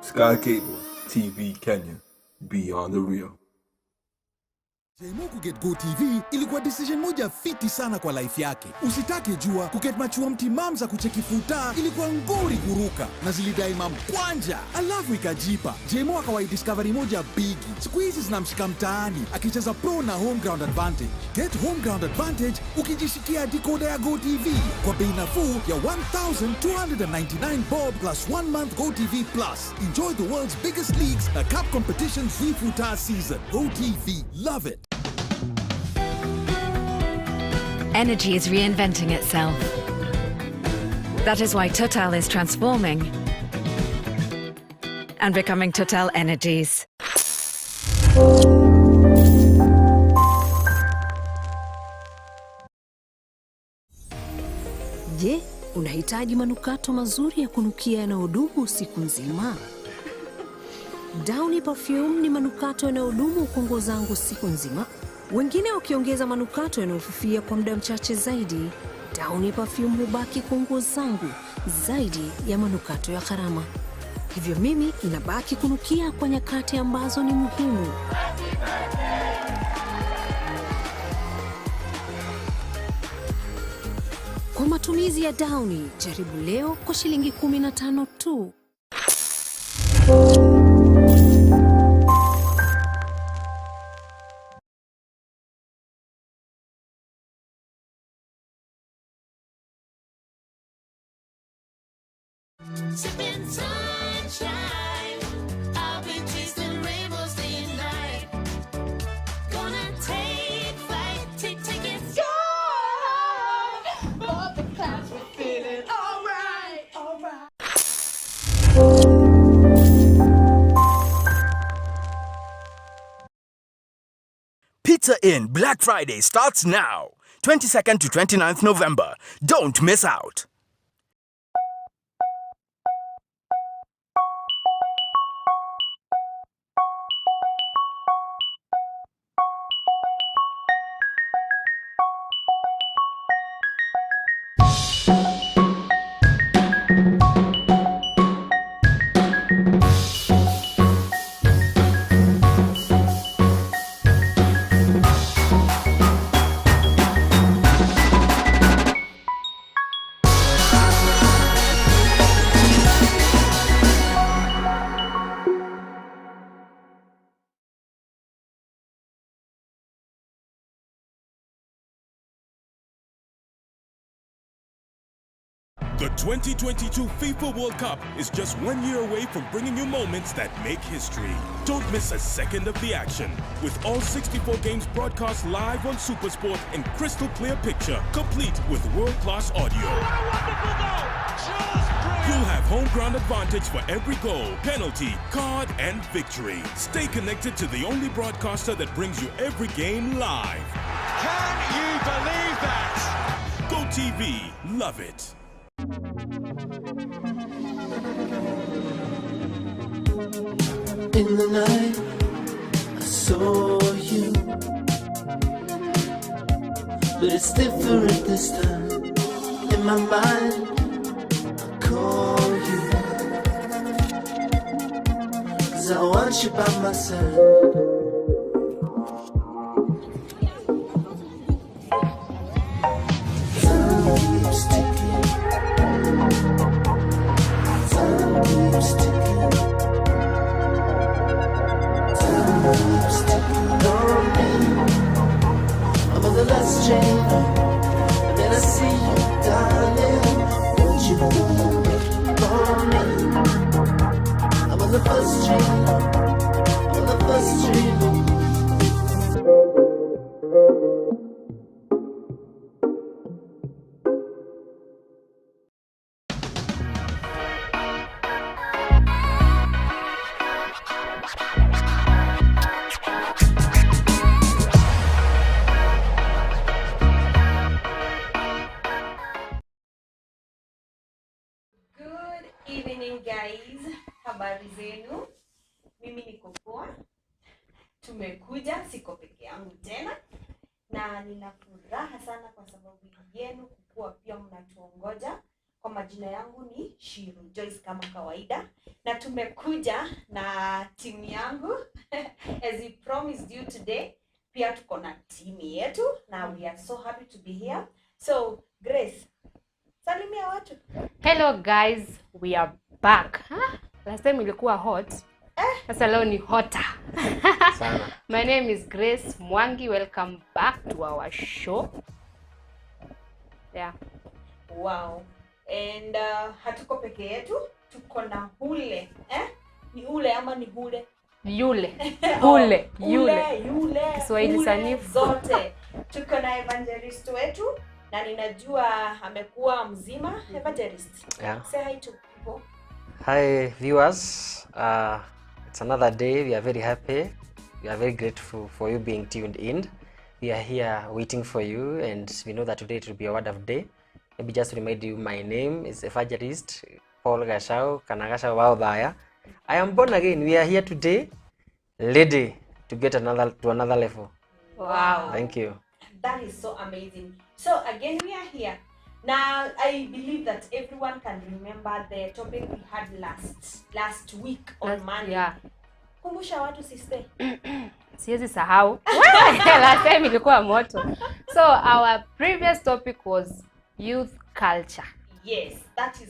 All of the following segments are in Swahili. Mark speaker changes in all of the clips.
Speaker 1: Sky Cable TV Kenya, beyond the real.
Speaker 2: Jemo kuget GoTV ilikuwa decision moja fiti sana kwa life yake. Usitake jua kuget machua mtimam za kucheki futa ilikuwa ngori kuruka na zilidai mamkwanja, alafu ikajipa. Jemo akawai discovery moja bigi. Siku hizi zinamshika mtaani akicheza pro na home ground advantage. Get home ground advantage ukijishikia decoder ya GoTV kwa bei nafuu ya 1299 bob plus one month GoTV Plus. Enjoy the world's biggest leagues na cup competitions futa season. GoTV, love it.
Speaker 3: Energy is reinventing itself. That is why Total is transforming and becoming Total Energies.
Speaker 4: Je, unahitaji manukato mazuri ya kunukia yanayodumu usiku nzima? Downy Perfume ni manukato yanayodumu kwa nguo zangu siku nzima, wengine wakiongeza manukato yanayofifia kwa muda mchache zaidi. Downy Perfume hubaki kwa nguo zangu zaidi ya manukato ya gharama. Hivyo mimi inabaki kunukia kwa nyakati ambazo ni muhimu. Kwa matumizi ya Downy, jaribu leo kwa shilingi 15 tu.
Speaker 5: Sipping sunshine. I'll be chasing rainbows day and night. Gonna take flight, take, take it.
Speaker 6: Above the clouds, we're feeling alright, alright.
Speaker 7: Pizza Inn Black Friday starts now, 22nd to 29th November. Don't miss out.
Speaker 8: The 2022 FIFA World Cup is just one year away from bringing you moments that make history. Don't miss a second of the action. With all 64 games broadcast live on SuperSport in crystal clear picture, complete with world-class audio. You'll have home ground advantage for every goal, penalty, card, and victory. Stay connected to the only broadcaster that brings you every game live.
Speaker 9: Can you believe that?
Speaker 8: Go TV, love it.
Speaker 5: In the night, I saw you. But it's different this time. In my mind, I call you. 'Cause I want you by my side. Time keeps ticking. Time keeps ticking. Time keeps ticking on me. I'm on the last train, and then I see you, darling. Won't you wait for me? I'm on the first train. I'm on the first train.
Speaker 10: Good evening, guys. Habari zenu? Mimi niko poa. Tumekuja, siko peke yangu tena. Na nina furaha sana kwa sababu yenu kukua pia mnatuongoja. Kwa majina yangu ni Shiru Joyce kama kawaida. Na tumekuja na timu yangu as we promised you today. Pia tuko na timu yetu na we are so happy to be here. So Grace, salimia watu.
Speaker 11: Hello guys, we are back. Huh? Last time ilikuwa hot. Sasa leo ni hotter.
Speaker 12: Sana.
Speaker 11: My name is Grace Mwangi. Welcome back to our show. Yeah.
Speaker 10: Wow. And hatuko peke yetu, tuko na hule. Ni ule ama ni hule?
Speaker 11: Yule. Hule.
Speaker 10: Yule. Yule.
Speaker 11: Kiswahili sanifu.
Speaker 10: Zote. Tuko na evangelist wetu na ninajua amekuwa mzima. Evangelist.
Speaker 12: Yeah.
Speaker 10: Say hi to people.
Speaker 12: Hi viewers. It's another day. We are very happy. We are very grateful for you being tuned in. We are here waiting for you, and we know that today it will be a word of day. Maybe just to remind you, my name is Evangelist Paul Gashau, Kanagasha Waudhaya. I am born again. We are here today, ready to get to another level.
Speaker 11: Wow.
Speaker 12: Thank you.
Speaker 10: That is so amazing. So again, we are here. Now, I believe that everyone can remember the topic we had last week on Monday.
Speaker 11: Yeah.
Speaker 10: Kumbusha watu sister.
Speaker 11: Siwezi sahau. Last time ilikuwa moto. So our previous topic was youth culture.
Speaker 10: Yes, that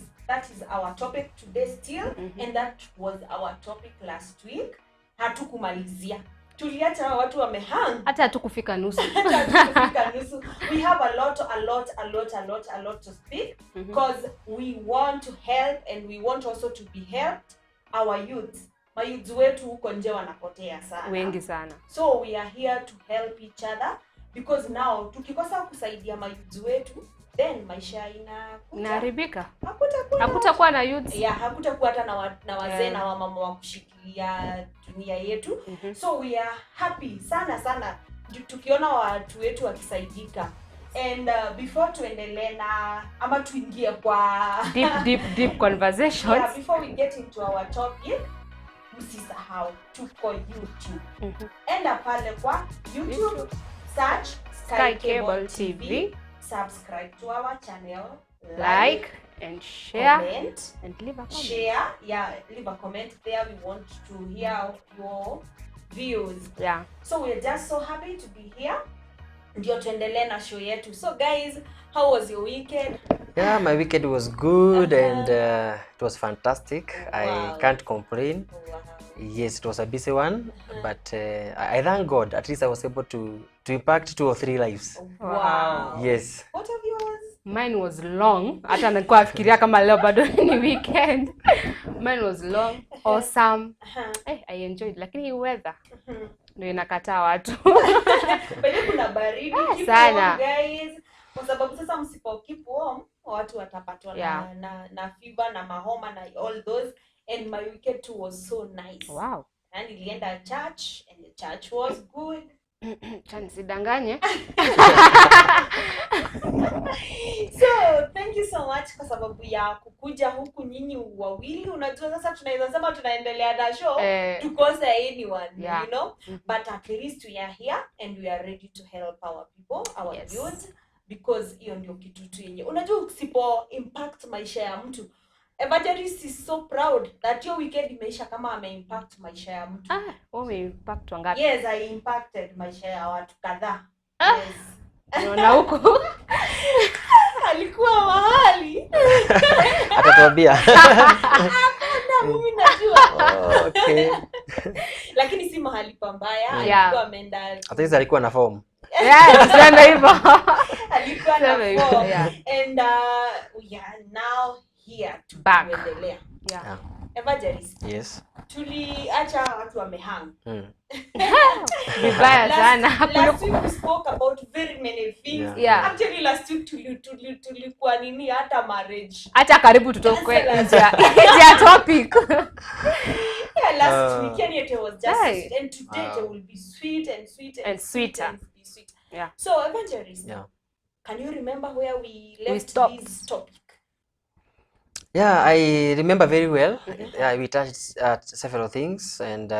Speaker 10: is our topic today still. And that was our topic last week. Hatukumalizia. Tuliacha watu wamehang.
Speaker 11: Hata hatukufika nusu.
Speaker 10: Hata nusu. We have a lot to speak because we want to help and we want also to be helped. Our youth. Mayouth wetu huko nje wanapotea sana.
Speaker 11: Wengi sana.
Speaker 10: So we are here to help each other because now tukikosa kusaidia mayouth wetu, then maisha inakuja.
Speaker 11: Inaharibika.
Speaker 10: Hakutakuwa
Speaker 11: na youth.
Speaker 10: Yeah, hakutakuwa hata na wazee na wamama wa kushikilia dunia yetu. So we are happy sana sana tukiona watu wetu wakisaidika. And before tuendelee na ama tuingie kwa
Speaker 11: deep conversations.
Speaker 10: Yeah, before we get into our topic, msisahau tuko YouTube. Enda pale kwa YouTube, search
Speaker 11: Sky Cable TV.
Speaker 10: Subscribe to our channel,
Speaker 11: like and share,
Speaker 10: comment,
Speaker 11: and leave a comment.
Speaker 10: Share, yeah, leave a comment there. We want to hear your views.
Speaker 11: Yeah.
Speaker 10: So we're just so happy to be here. Ndio tuendelee na show yetu. So guys, how was your weekend?
Speaker 12: Yeah, my weekend was good and it was fantastic.
Speaker 10: Wow.
Speaker 12: I can't complain.
Speaker 10: Wow.
Speaker 12: Yes, it was a busy one, but I thank God. At least I was able to impact 2 or 3 lives.
Speaker 10: Wow.
Speaker 12: Yes.
Speaker 10: What of yours?
Speaker 11: Mine was long. Hata nilikuwa nafikiria kama leo bado ni weekend. Mine was long, awesome. I enjoyed, lakini weather ndio inakataa watu.
Speaker 10: Bado kuna baridi
Speaker 11: sana
Speaker 10: guys. Kwa sababu sasa msipo keep warm, watu watapatwa na fever na mahoma na all those. And my weekend too was so nice.
Speaker 11: Wow.
Speaker 10: And nilienda church and the church was good.
Speaker 11: Nisidanganye.
Speaker 10: So, thank you so much kwa sababu ya kukuja huku nyinyi wawili. Unajua sasa tunaweza sema tunaendelea na show, tukose anyone, you know? But at least we are here and we are ready to help our people, our youth, because hiyo ndio kitu tu yenye. Unajua usipo impact maisha ya mtu. Evangelist is so proud that your weekend imeisha kama ame impact maisha ya mtu.
Speaker 11: Ume impact wangapi?
Speaker 10: Yes, I impacted maisha ya watu kadhaa. Yes.
Speaker 11: Unaona huko?
Speaker 10: Alikuwa mahali.
Speaker 12: Atatuambia.
Speaker 10: Hapana, mimi najua.
Speaker 12: Okay.
Speaker 10: Lakini si mahali pambaya, alikuwa ameenda.
Speaker 12: At least alikuwa na form.
Speaker 11: Yeah, sema hivyo.
Speaker 10: Alikuwa na form. And we are now here to kuendelea.
Speaker 11: Yeah.
Speaker 10: Evangelist.
Speaker 12: Yes.
Speaker 10: Tuliacha watu wamehang.
Speaker 11: Vibaya sana.
Speaker 10: Last week we spoke about very many things.
Speaker 11: Yeah.
Speaker 10: Actually last week tulikuwa nini hata marriage.
Speaker 11: Hata karibu tutoke nje ya topic.
Speaker 10: Yeah, last week yani it was just sweet. And today it will be sweet and sweet and
Speaker 11: sweeter.
Speaker 10: And be sweet.
Speaker 11: Yeah.
Speaker 10: So Evangelist.
Speaker 12: Yeah.
Speaker 10: Can you remember where we left this topic?
Speaker 12: Yeah, I remember very well. Yeah, we touched at several things, and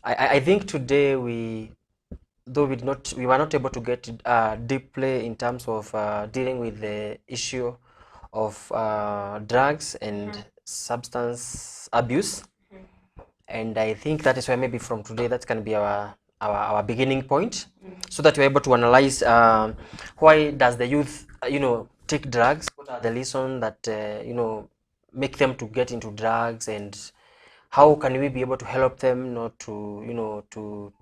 Speaker 12: I think today we, though we did not, we were not able to get deeply in terms of dealing with the issue of drugs and substance abuse, and I think that is why maybe from today that can be our beginning point, so that we're able to analyze why does the youth take drugs, what are the reasons that make them to get into drugs, and how can we be able to help them not to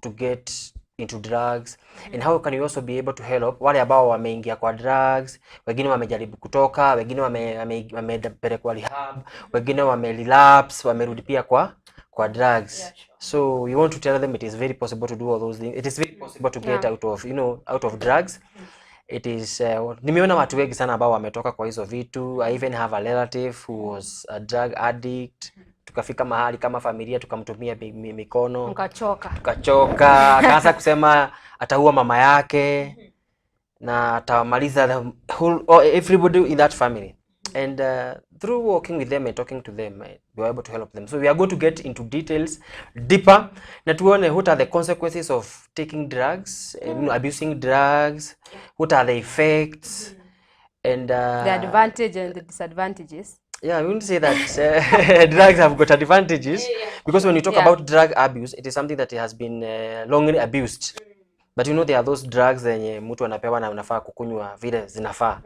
Speaker 12: to get into drugs, and how can we also be able to help wale ambao wameingia kwa drugs, wengine wamejaribu kutoka, wengine wamepelekwa rehab, wengine wame relapse, wamerudi pia kwa drugs.
Speaker 10: Yeah, sure.
Speaker 12: So we want to tell them it is very possible to do all those things. It is very possible to get out of out of drugs. It is nimeona watu wengi sana ambao wametoka kwa hizo vitu. I even have a relative who was a drug addict. Tukafika mahali kama familia tukamtumia mikono,
Speaker 11: Mkachoka.
Speaker 12: tukachoka, akaanza kusema ataua mama yake na atamaliza the whole, oh, everybody in that family. And through working with them and talking to them, we were able to help them. So we are going to get into details deeper na tuone what are the consequences of taking drugs, and, abusing drugs, what are the effects, and
Speaker 11: The advantage and the disadvantages.
Speaker 12: yeah, I wouldn't say that drugs have got advantages, because when you talk about drug abuse, it is something that has been longly abused. But there are those drugs zenye mtu anapewa na unafaa kukunywa vile zinafaa.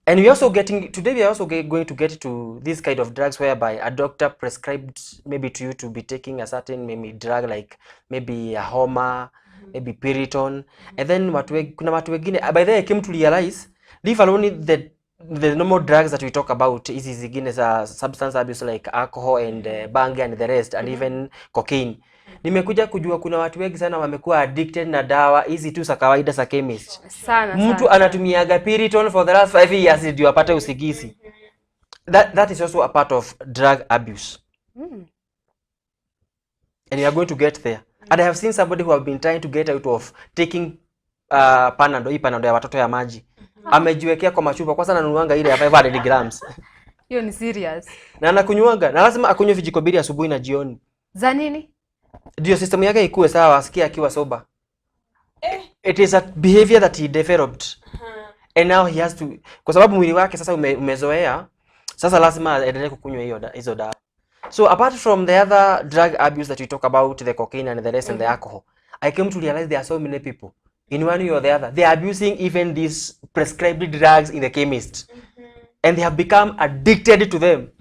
Speaker 12: And we also getting today we are also going to get to this kind of drugs whereby a doctor prescribed maybe to you to be taking a certain maybe drug like maybe a Homa, maybe Piriton, and then kuna watu wengine, by the way I came to realize, leave alone the normal drugs that we talk about, hizi zingine za substance abuse like alcohol and bangi and the rest, and even cocaine. Nimekuja kujua kuna watu wengi sana wamekuwa addicted na dawa hizi tu za kawaida za chemist.
Speaker 11: Sana,
Speaker 12: Mtu
Speaker 11: sana.
Speaker 12: anatumiaga Piriton for the last 5 years ndio apate usingizi. That is also a part of drug abuse. And we are going to get there. And I have seen somebody who have been trying to get out of taking Panado, hii Panado ya watoto ya maji. Amejiwekea kwa machupa, kwanza ananunuanga ile ya 500 grams.
Speaker 11: Hiyo ni serious.
Speaker 12: Na anakunywanga, na lazima akunywe vijiko mbili asubuhi na jioni.
Speaker 11: Za nini?
Speaker 12: Ndio system yake ikue sawa, asikie akiwa sober. It is a behavior that he developed. And now he has to, kwa sababu mwili wake sasa umezoea, sasa lazima aendelee kukunywa hizo dawa. So apart from the other drug abuse that we talk about, the cocaine and the rest and the alcohol, I came to realize there are so many people in one way or the other, they are abusing even these prescribed drugs in the chemist. And they have become addicted to them.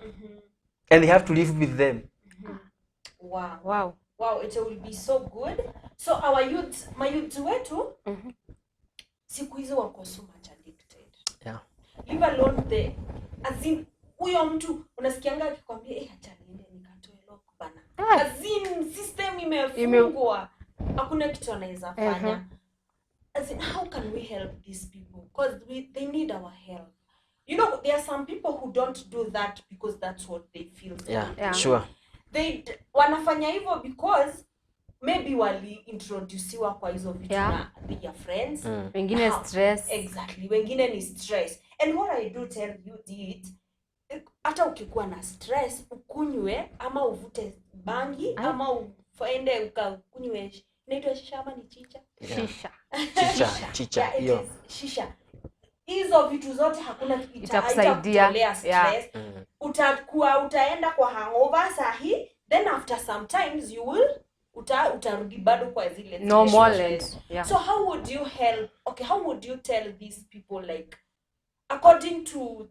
Speaker 12: And they have to live with them.
Speaker 10: Wow.
Speaker 11: Wow.
Speaker 10: Wow, it will be so good. So our youth, mayouth wetu, siku hizo wako so much addicted.
Speaker 12: Yeah.
Speaker 10: Leave alone the, as in, huyo mtu unasikianga akikwambia, acha niende nikatoe lock bana. As in, system imefungwa. Hakuna kitu anaweza fanya. As in, how can we help these people? Because they need our help. There are some people who don't do that because that's what they feel.
Speaker 12: Yeah, sure.
Speaker 10: They wanafanya hivyo because maybe wali-introduciwa kwa hizo vitu na their friends.
Speaker 11: Wengine stress.
Speaker 10: Exactly. Wengine ni stress. And what I do tell you did, hata ukikuwa na stress, ukunywe ama uvute bangi ama uende ukakunywe, inaitwa shisha ama ni chicha?
Speaker 11: Shisha.
Speaker 12: Chicha.
Speaker 10: Yeah, it is shisha. Hizo vitu zote hakuna
Speaker 11: itakusaidia
Speaker 10: stress. Utakuwa utaenda kwa hangover sahi, then after sometimes you will utarudi bado kwa zile
Speaker 11: normal and
Speaker 10: So how would you help? Okay, how would you tell these people, like according to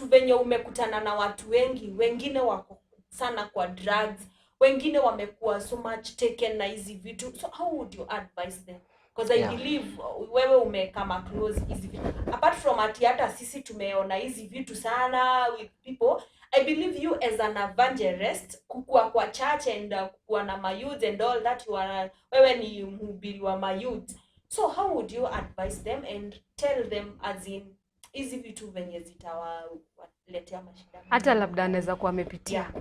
Speaker 10: venye umekutana na watu wengi, wengine wako sana kwa drugs, wengine wamekuwa so much taken na hizi vitu, so how would you advise them? Because I believe wewe umekama close hizi vitu. Apart from ati hata sisi tumeona hizi vitu sana with people, I believe you as an evangelist, kukua kwa church and kukua na mayouth and all that, you are, wewe ni mhubiri wa mayouth. So how would you advise them and tell them, as in, Hizi vitu venye zitawaletea mashida.
Speaker 11: Hata labda anaweza kuwa amepitia.
Speaker 10: Yeah.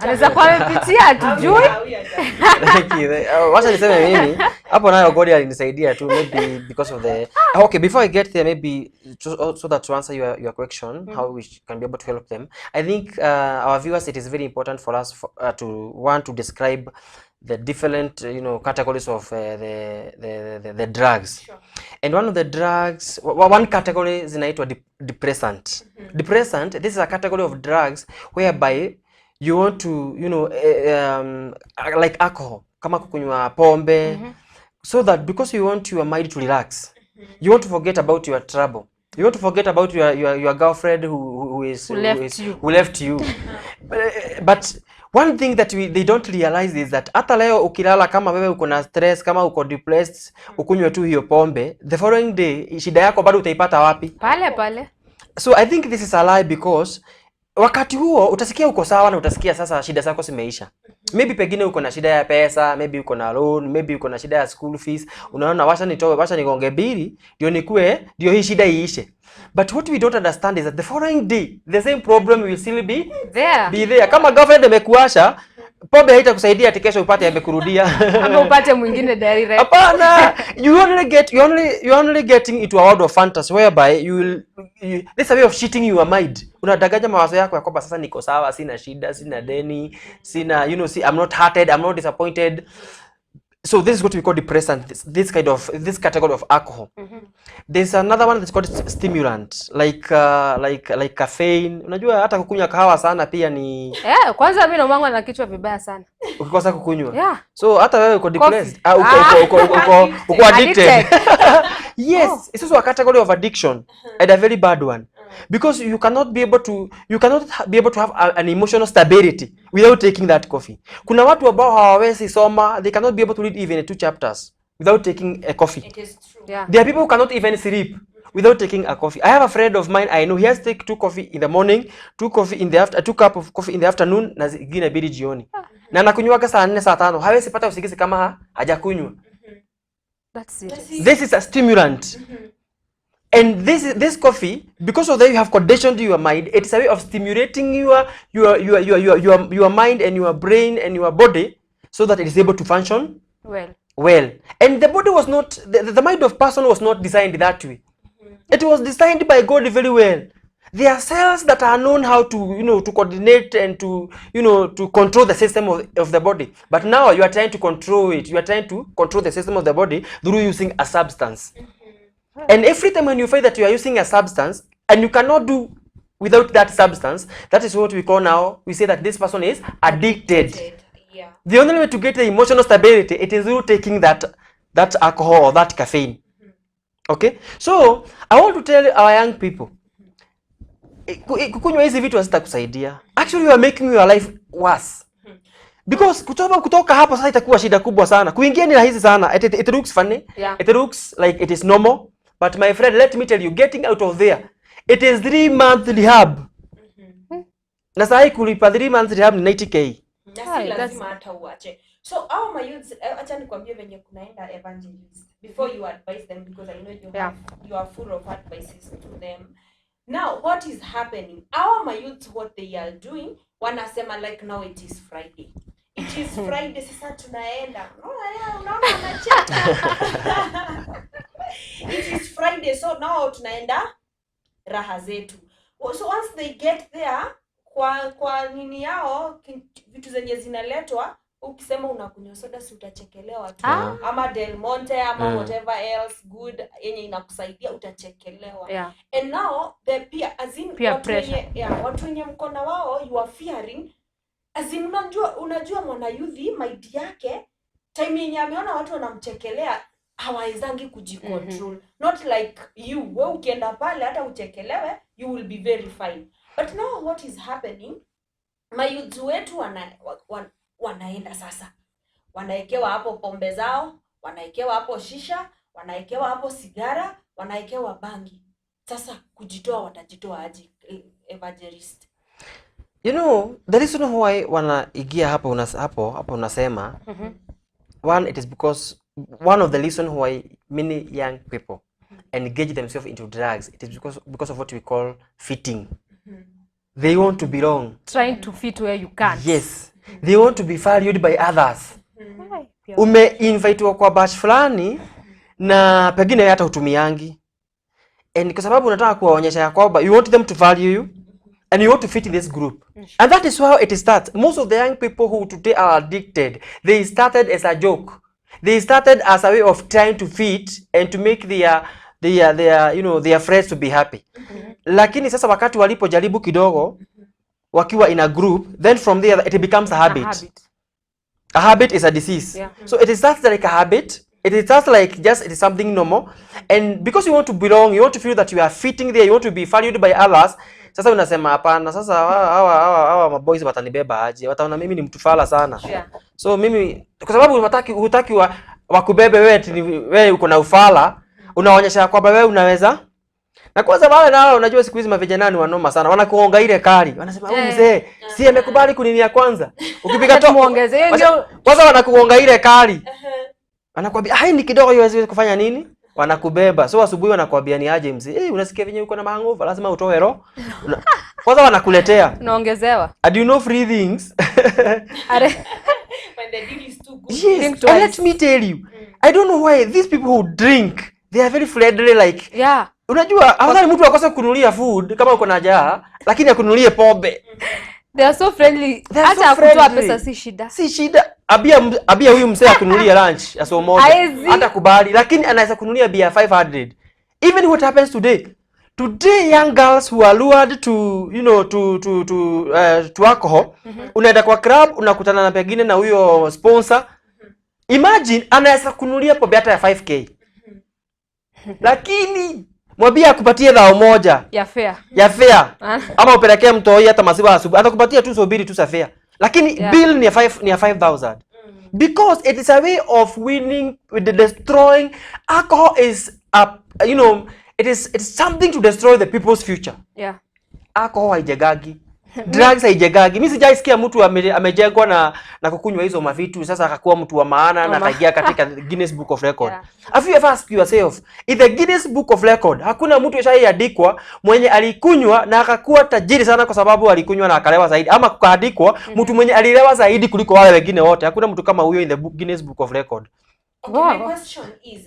Speaker 11: Anaweza kuwa amepitia, hatujui.
Speaker 12: Thank you. Wacha niseme mimi hapo nayo God alinisaidia tu, maybe because of the okay, before I get there, maybe so that to answer your question, how we can be able to help them, I think our viewers, it is very important for us to want to describe the different categories of the drugs.
Speaker 10: Sure.
Speaker 12: And one of the drugs, one category zinaitwa depressant. Depressant, this is a category of drugs whereby you want to like alcohol, kama kukunywa pombe, so that because you want your mind to relax, you want to forget about your trouble, you want to forget about your girlfriend who left you, who left you. But one thing that they don't realize is that hata leo ukilala kama wewe uko na stress, kama uko depressed, ukunywe tu hiyo pombe, the following day shida yako bado utaipata wapi?
Speaker 11: Pale pale.
Speaker 12: So I think this is a lie, because wakati huo utasikia uko sawa na utasikia sasa shida zako zimeisha. Maybe pengine uko na shida ya pesa, maybe uko na loan, maybe uko na shida ya school fees. Unaona wacha nitoe, wacha nigonge bili ndio nikue, ndio hii shida iishe. But what we don't understand is that the following day the same problem will still be there. Be there. Kama girlfriend amekuasha, pombe haitakusaidia ati kesho upate amekurudia.
Speaker 11: Ama upate mwingine direct.
Speaker 12: Hapana, you only getting into a world of fantasy whereby this is a way of cheating your mind. Unadanganya mawazo yako ya kwamba sasa niko sawa, sina shida, sina deni, sina I'm not hurted, I'm not disappointed. So this is what we call depressant, this category of alcohol. There's another one that's called stimulant, like caffeine. Unajua hata kukunywa kahawa sana pia ni
Speaker 11: kwanza mimi naumwa na kichwa vibaya sana.
Speaker 12: Ukikosa kukunywa.
Speaker 11: Yeah.
Speaker 12: So hata wewe uko depressed, uko addicted. Yes, it's also a category of addiction, and a very bad one. Because you cannot be able to have an emotional stability without taking that coffee. Kuna watu ambao hawawezi soma, they cannot be able to read even 2 chapters without taking a coffee.
Speaker 10: It is true.
Speaker 11: Yeah.
Speaker 12: There are people who cannot even sleep without taking a coffee. I have a friend of mine, I know he has to take 2 coffee in the morning, 2 coffee in the after, 2 cup of coffee in the afternoon na zingine mbili jioni. Na anakunywa saa 4 saa 5, hawezi pata usingizi kama hajakunywa.
Speaker 11: That's serious.
Speaker 12: This is a stimulant. And this coffee, because of that you have conditioned your mind, it's a way of stimulating your mind and your brain and your body so that it is able to function well. And the body was not, the mind of person was not designed that way. It was designed by God very well. There are cells that are known how to, to coordinate and to, to control the system of the body. But now you are trying to control it. You are trying to control the system of the body through using a substance. And every time when you find that you are using a substance and you cannot do without that substance, that is what we call now, we say that this person is addicted.
Speaker 10: Yeah.
Speaker 12: The only way to get the emotional stability, it is through taking that alcohol or that caffeine. Okay? So, I want to tell our young people, kukunywa hizi vitu hazitakusaidia. Actually, you are making your life worse. Because kutoka hapo sasa itakuwa shida kubwa sana. Kuingia ni rahisi sana. It looks funny.
Speaker 11: Yeah.
Speaker 12: It looks like it is normal. But my friend, let me tell you, getting out of there, it is 3-month rehab. Na sahi kulipa 3-month rehab ni 90K.
Speaker 10: Na si lazima hata uache. So our my youths, acha nikwambie venye kunaenda evangelist before you advise them, because I know you have, you are full of advices to them. Now what is happening? Our my youths, what they are doing, wanasema like now it is Friday. It is Friday, sasa tunaenda. Unaona anacheka. It is Friday, so now tunaenda raha zetu. So once they get there, kwa nini yao, vitu zenye zinaletwa, ukisema unakunywa soda si utachekelewa tu. Ama Del Monte, ama whatever else good yenye inakusaidia utachekelewa.
Speaker 11: Yeah.
Speaker 10: And now the peer, as in
Speaker 11: peer pressure.
Speaker 10: Watu wenye mkona wao, you are fearing. As in unajua mwanayuthi mind yake time yenye ameona watu wanamchekelea hawawezangi kujicontrol. Not like you, wewe ukienda pale hata uchekelewe you will be very fine. But now what is happening, mayouth wetu wanaenda sasa, wanaekewa hapo pombe zao, wanaekewa hapo shisha, wanaekewa hapo sigara, wanaekewa bangi. Sasa kujitoa watajitoa aje, evangelist?
Speaker 12: You know, the reason why wanaigia hapo hapo unasema, one, it is because one of the reason why many young people engage themselves into drugs, it is because of what we call fitting. They want to belong.
Speaker 11: Trying to fit where you can't.
Speaker 12: Yes. They want to be valued by others.
Speaker 11: Why?
Speaker 12: Umeinvitiwa kwa batch fulani na pengine hata hutumiangi. And kwa sababu unataka kuwaonyesha ya kwamba you want them to value you and you want to fit in this group. And that is how it starts. Most of the young people who today are addicted, they started as a joke. They started as a way of trying to fit and to make their you know their friends to be happy. Lakini sasa wakati walipojaribu kidogo wakiwa in a group, then from there it becomes a habit.
Speaker 11: A habit.
Speaker 12: A habit is a disease. So it starts like a habit. It starts like just it is something normal. And because you want to belong, you want to feel that you are fitting there, you want to be valued by others. Sasa unasema hapana, sasa hawa maboys watanibeba aje? Wataona mimi ni mtu fala sana. So mimi kwa sababu hutaki wakubebe wewe ati wewe uko na ufala, unaonyesha kwamba wewe unaweza. Na kwanza wale nao unajua siku hizi mavijana ni wanoma sana. Wanakuonga ile kali. Wanasema huyu mzee si amekubali kuninia kwanza. Ukipiga
Speaker 11: Acha tumuongezee, ndio.
Speaker 12: Kwanza wanakuonga ile kali. Wanakuambia hai ni kidogo hiyo kufanya nini? Wanakubeba. So asubuhi wanakuambia ni aje mzee? Unasikia venye uko na hangover, lazima utoe roho. Kwanza wanakuletea.
Speaker 11: Unaongezewa.
Speaker 12: And you know free things.
Speaker 11: Are
Speaker 10: When the deal is too good.
Speaker 12: Yes.
Speaker 11: Think
Speaker 12: And
Speaker 11: twice.
Speaker 12: let me tell you, I don't know why these people who drink, they are very friendly like. Unajua, afadhali mtu akose kununulia food kama uko na njaa, lakini akununulie pombe.
Speaker 11: They are so friendly.
Speaker 12: They are so
Speaker 11: Hata kutoa
Speaker 12: friendly.
Speaker 11: pesa si shida.
Speaker 12: Si shida. Abia huyu mzee akununulie lunch ya so moja.
Speaker 11: Haezi.
Speaker 12: Hata kubali, lakini anaweza kununulia bia 500. Even what happens today. Today young girls who are lured to you know to alcohol, unaenda kwa club unakutana na pengine na huyo sponsor. Imagine anaweza kununulia pombe hata ya 5k. Lakini mwambie akupatie dhao moja
Speaker 11: ya fare.
Speaker 12: Ya fare. Ama upelekee mtoi hata maziwa asubuhi. Atakupatia tu subiri tu fare. Lakini bill ni ya 5,000. Because it is a way of winning with the destroying. Alcohol is a, you know, it's something to destroy the people's future. Alcohol haijegagi. Drugs haijegagi. Mimi sijaisikia mtu amejengwa na kukunywa hizo mavitu sasa akakuwa mtu wa maana na akaingia katika Guinness Book of Record. Have you ever asked yourself, in the Guinness Book of Record hakuna mtu ashaiandikwa mwenye alikunywa na akakuwa tajiri sana kwa sababu alikunywa na akalewa zaidi, ama kukaandikwa mtu mwenye alilewa zaidi kuliko wale wengine wote. Hakuna mtu kama huyo in the Guinness Book of Record.
Speaker 10: Okay, my question is,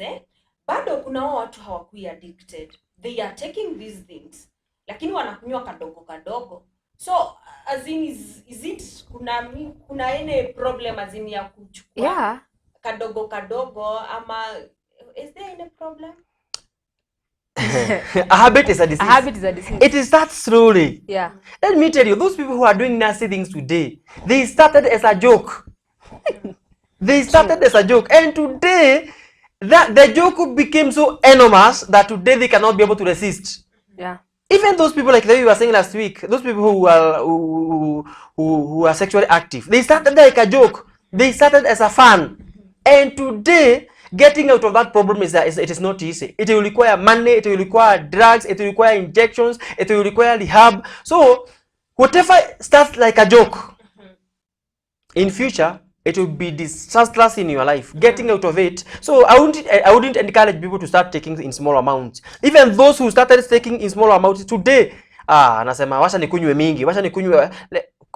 Speaker 10: bado kuna wao watu hawakui addicted. They are taking these things. Lakini wanakunywa kadogo kadogo. So as in is it kuna any problem as in ya kuchukua kadogo kadogo, ama is there any problem?
Speaker 12: A habit is a disease.
Speaker 11: A habit is a disease.
Speaker 12: It starts slowly. Let me tell you, those people who are doing nasty things today, they started as a joke. They started as a joke, and today that the joke became so enormous that today they cannot be able to resist. Even those people, like we were saying last week, those people who are who are sexually active, they started like a joke. They started as a fun, and today getting out of that problem is it is not easy. It will require money, it will require drugs, it will require injections, it will require rehab. So whatever starts like a joke, in future it will be disastrous in your life. Getting out of it. So I wouldn't encourage people to start taking in small amounts. Even those who started taking in small amounts today, anasema wacha nikunywe mingi, wacha nikunywe.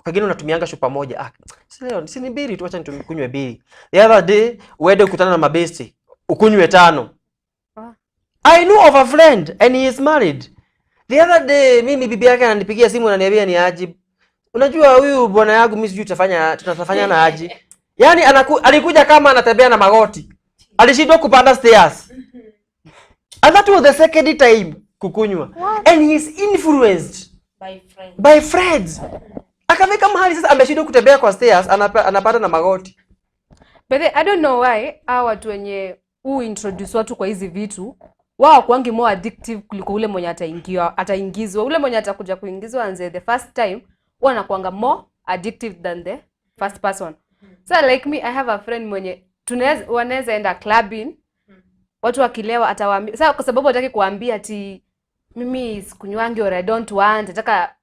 Speaker 12: Pengine unatumianga chupa moja. Si ni mbili tu, wacha nikunywe mbili. The other day uende kukutana na mabesti, ukunywe 5. I know of a friend and he is married. The other day mimi bibi yake ananipigia simu ananiambia ni aje. Unajua huyu bwana yangu mimi sijui tutafanya na aje. Yaani alikuja kama anatembea na magoti. Alishindwa kupanda stairs. And that was the second time kukunywa. And he is influenced by friends. Akafika mahali sasa ameshindwa kutembea kwa stairs, anapanda na magoti.
Speaker 11: But I don't know why hawa watu wenye introduce watu kwa hizi vitu wao kuangi more addictive kuliko ule mwenye ataingizwa. Ule mwenye atakuja kuingizwa anze the first time wanakuanga more addictive than the first person. So like me, I have a friend mwenye wanaweza enda clubbing, watu wakilewa atawaambia. Sasa kwa sababu hataki kuambia ati mimi sikunywangi or I don't want, nataka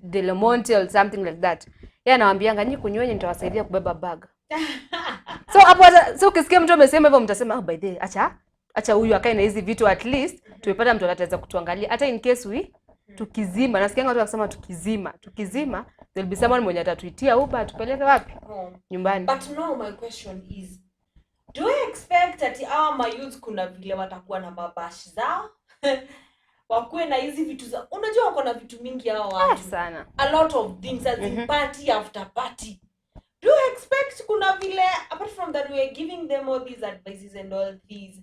Speaker 11: Del Monte or something like that. Yeye anawaambianga nyinyi kunyweni nitawasaidia kubeba bag. So hapo so ukisikia mtu amesema hivyo mtasema oh, by the way acha Acha huyu akae na hizi vitu, at least tumepata mtu ataweza kutuangalia hata in case we tukizima. Nasikia watu wakisema tukizima, there'll be someone mwenye atatuitia Uber atupeleke wapi? Nyumbani.
Speaker 10: But now my question is, do you expect that our mayouth kuna vile watakuwa na mabash zao? Wakuwe na hizi vitu za, unajua wako na vitu mingi hao watu.
Speaker 11: Sana.
Speaker 10: A lot of things as in party after party. Do you expect kuna vile, apart from that we are giving them all these advices and all these,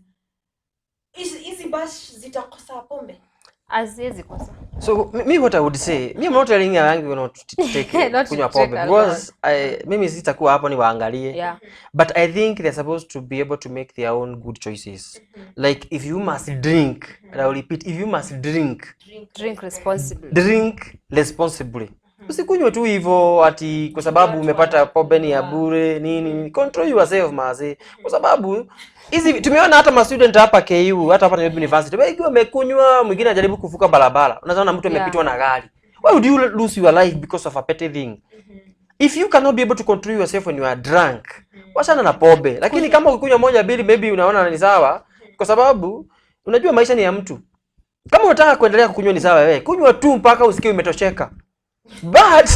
Speaker 10: hizi bash zitakosa pombe?
Speaker 11: Haziwezi kosa.
Speaker 12: So me what I would say, me I'm not telling you young not to take kunywa pombe, because mimi sitakuwa hapo niwaangalie.
Speaker 11: Yeah.
Speaker 12: But I think they're supposed to be able to make their own good choices. Like if you must drink, and I will repeat, if you must drink,
Speaker 11: drink responsibly.
Speaker 12: Drink responsibly. Usikunywe tu hivyo ati kwa sababu umepata pombe ni ya bure nini. Control yourself maze. Kwa sababu hizi tumeona hata ma student hapa KU, hata hapa Nairobi University, wengi wamekunywa, mwingine anajaribu kuvuka barabara. Unaona mtu amepitwa na gari. Why would you lose your life because of a petty thing? If you cannot be able to control yourself when you are drunk, wachana na pombe. Lakini kama ukikunywa moja mbili maybe unaona ni sawa, kwa sababu unajua maisha ni ya mtu. Kama unataka kuendelea kukunywa ni sawa wewe. Kunywa tu mpaka usikie umetosheka. But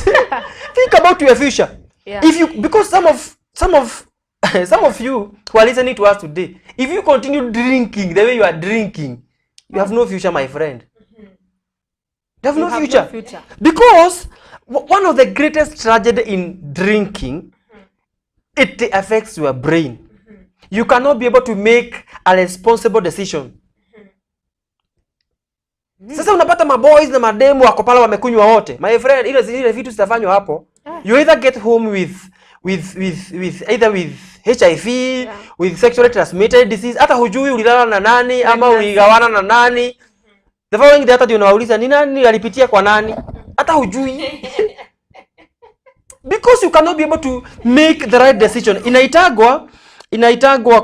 Speaker 12: think about your future.
Speaker 11: Yeah.
Speaker 12: If you, because some of you who are listening to us today, if you continue drinking the way you are drinking, you have no future, my friend. You have no future. Because one of the greatest tragedy in drinking, it affects your brain. You cannot be able to make a responsible decision. Sasa unapata maboys na mademu wako pale wamekunywa wote. My friend, ile vitu zitafanywa hapo. You either get home with either with HIV, with sexually transmitted disease, hata hujui ulilala na nani ama uligawana na nani. The following day hata ndio unawauliza ni nani alipitia kwa nani? Hata hujui. Because you cannot be able to make the right decision. Inaitagwa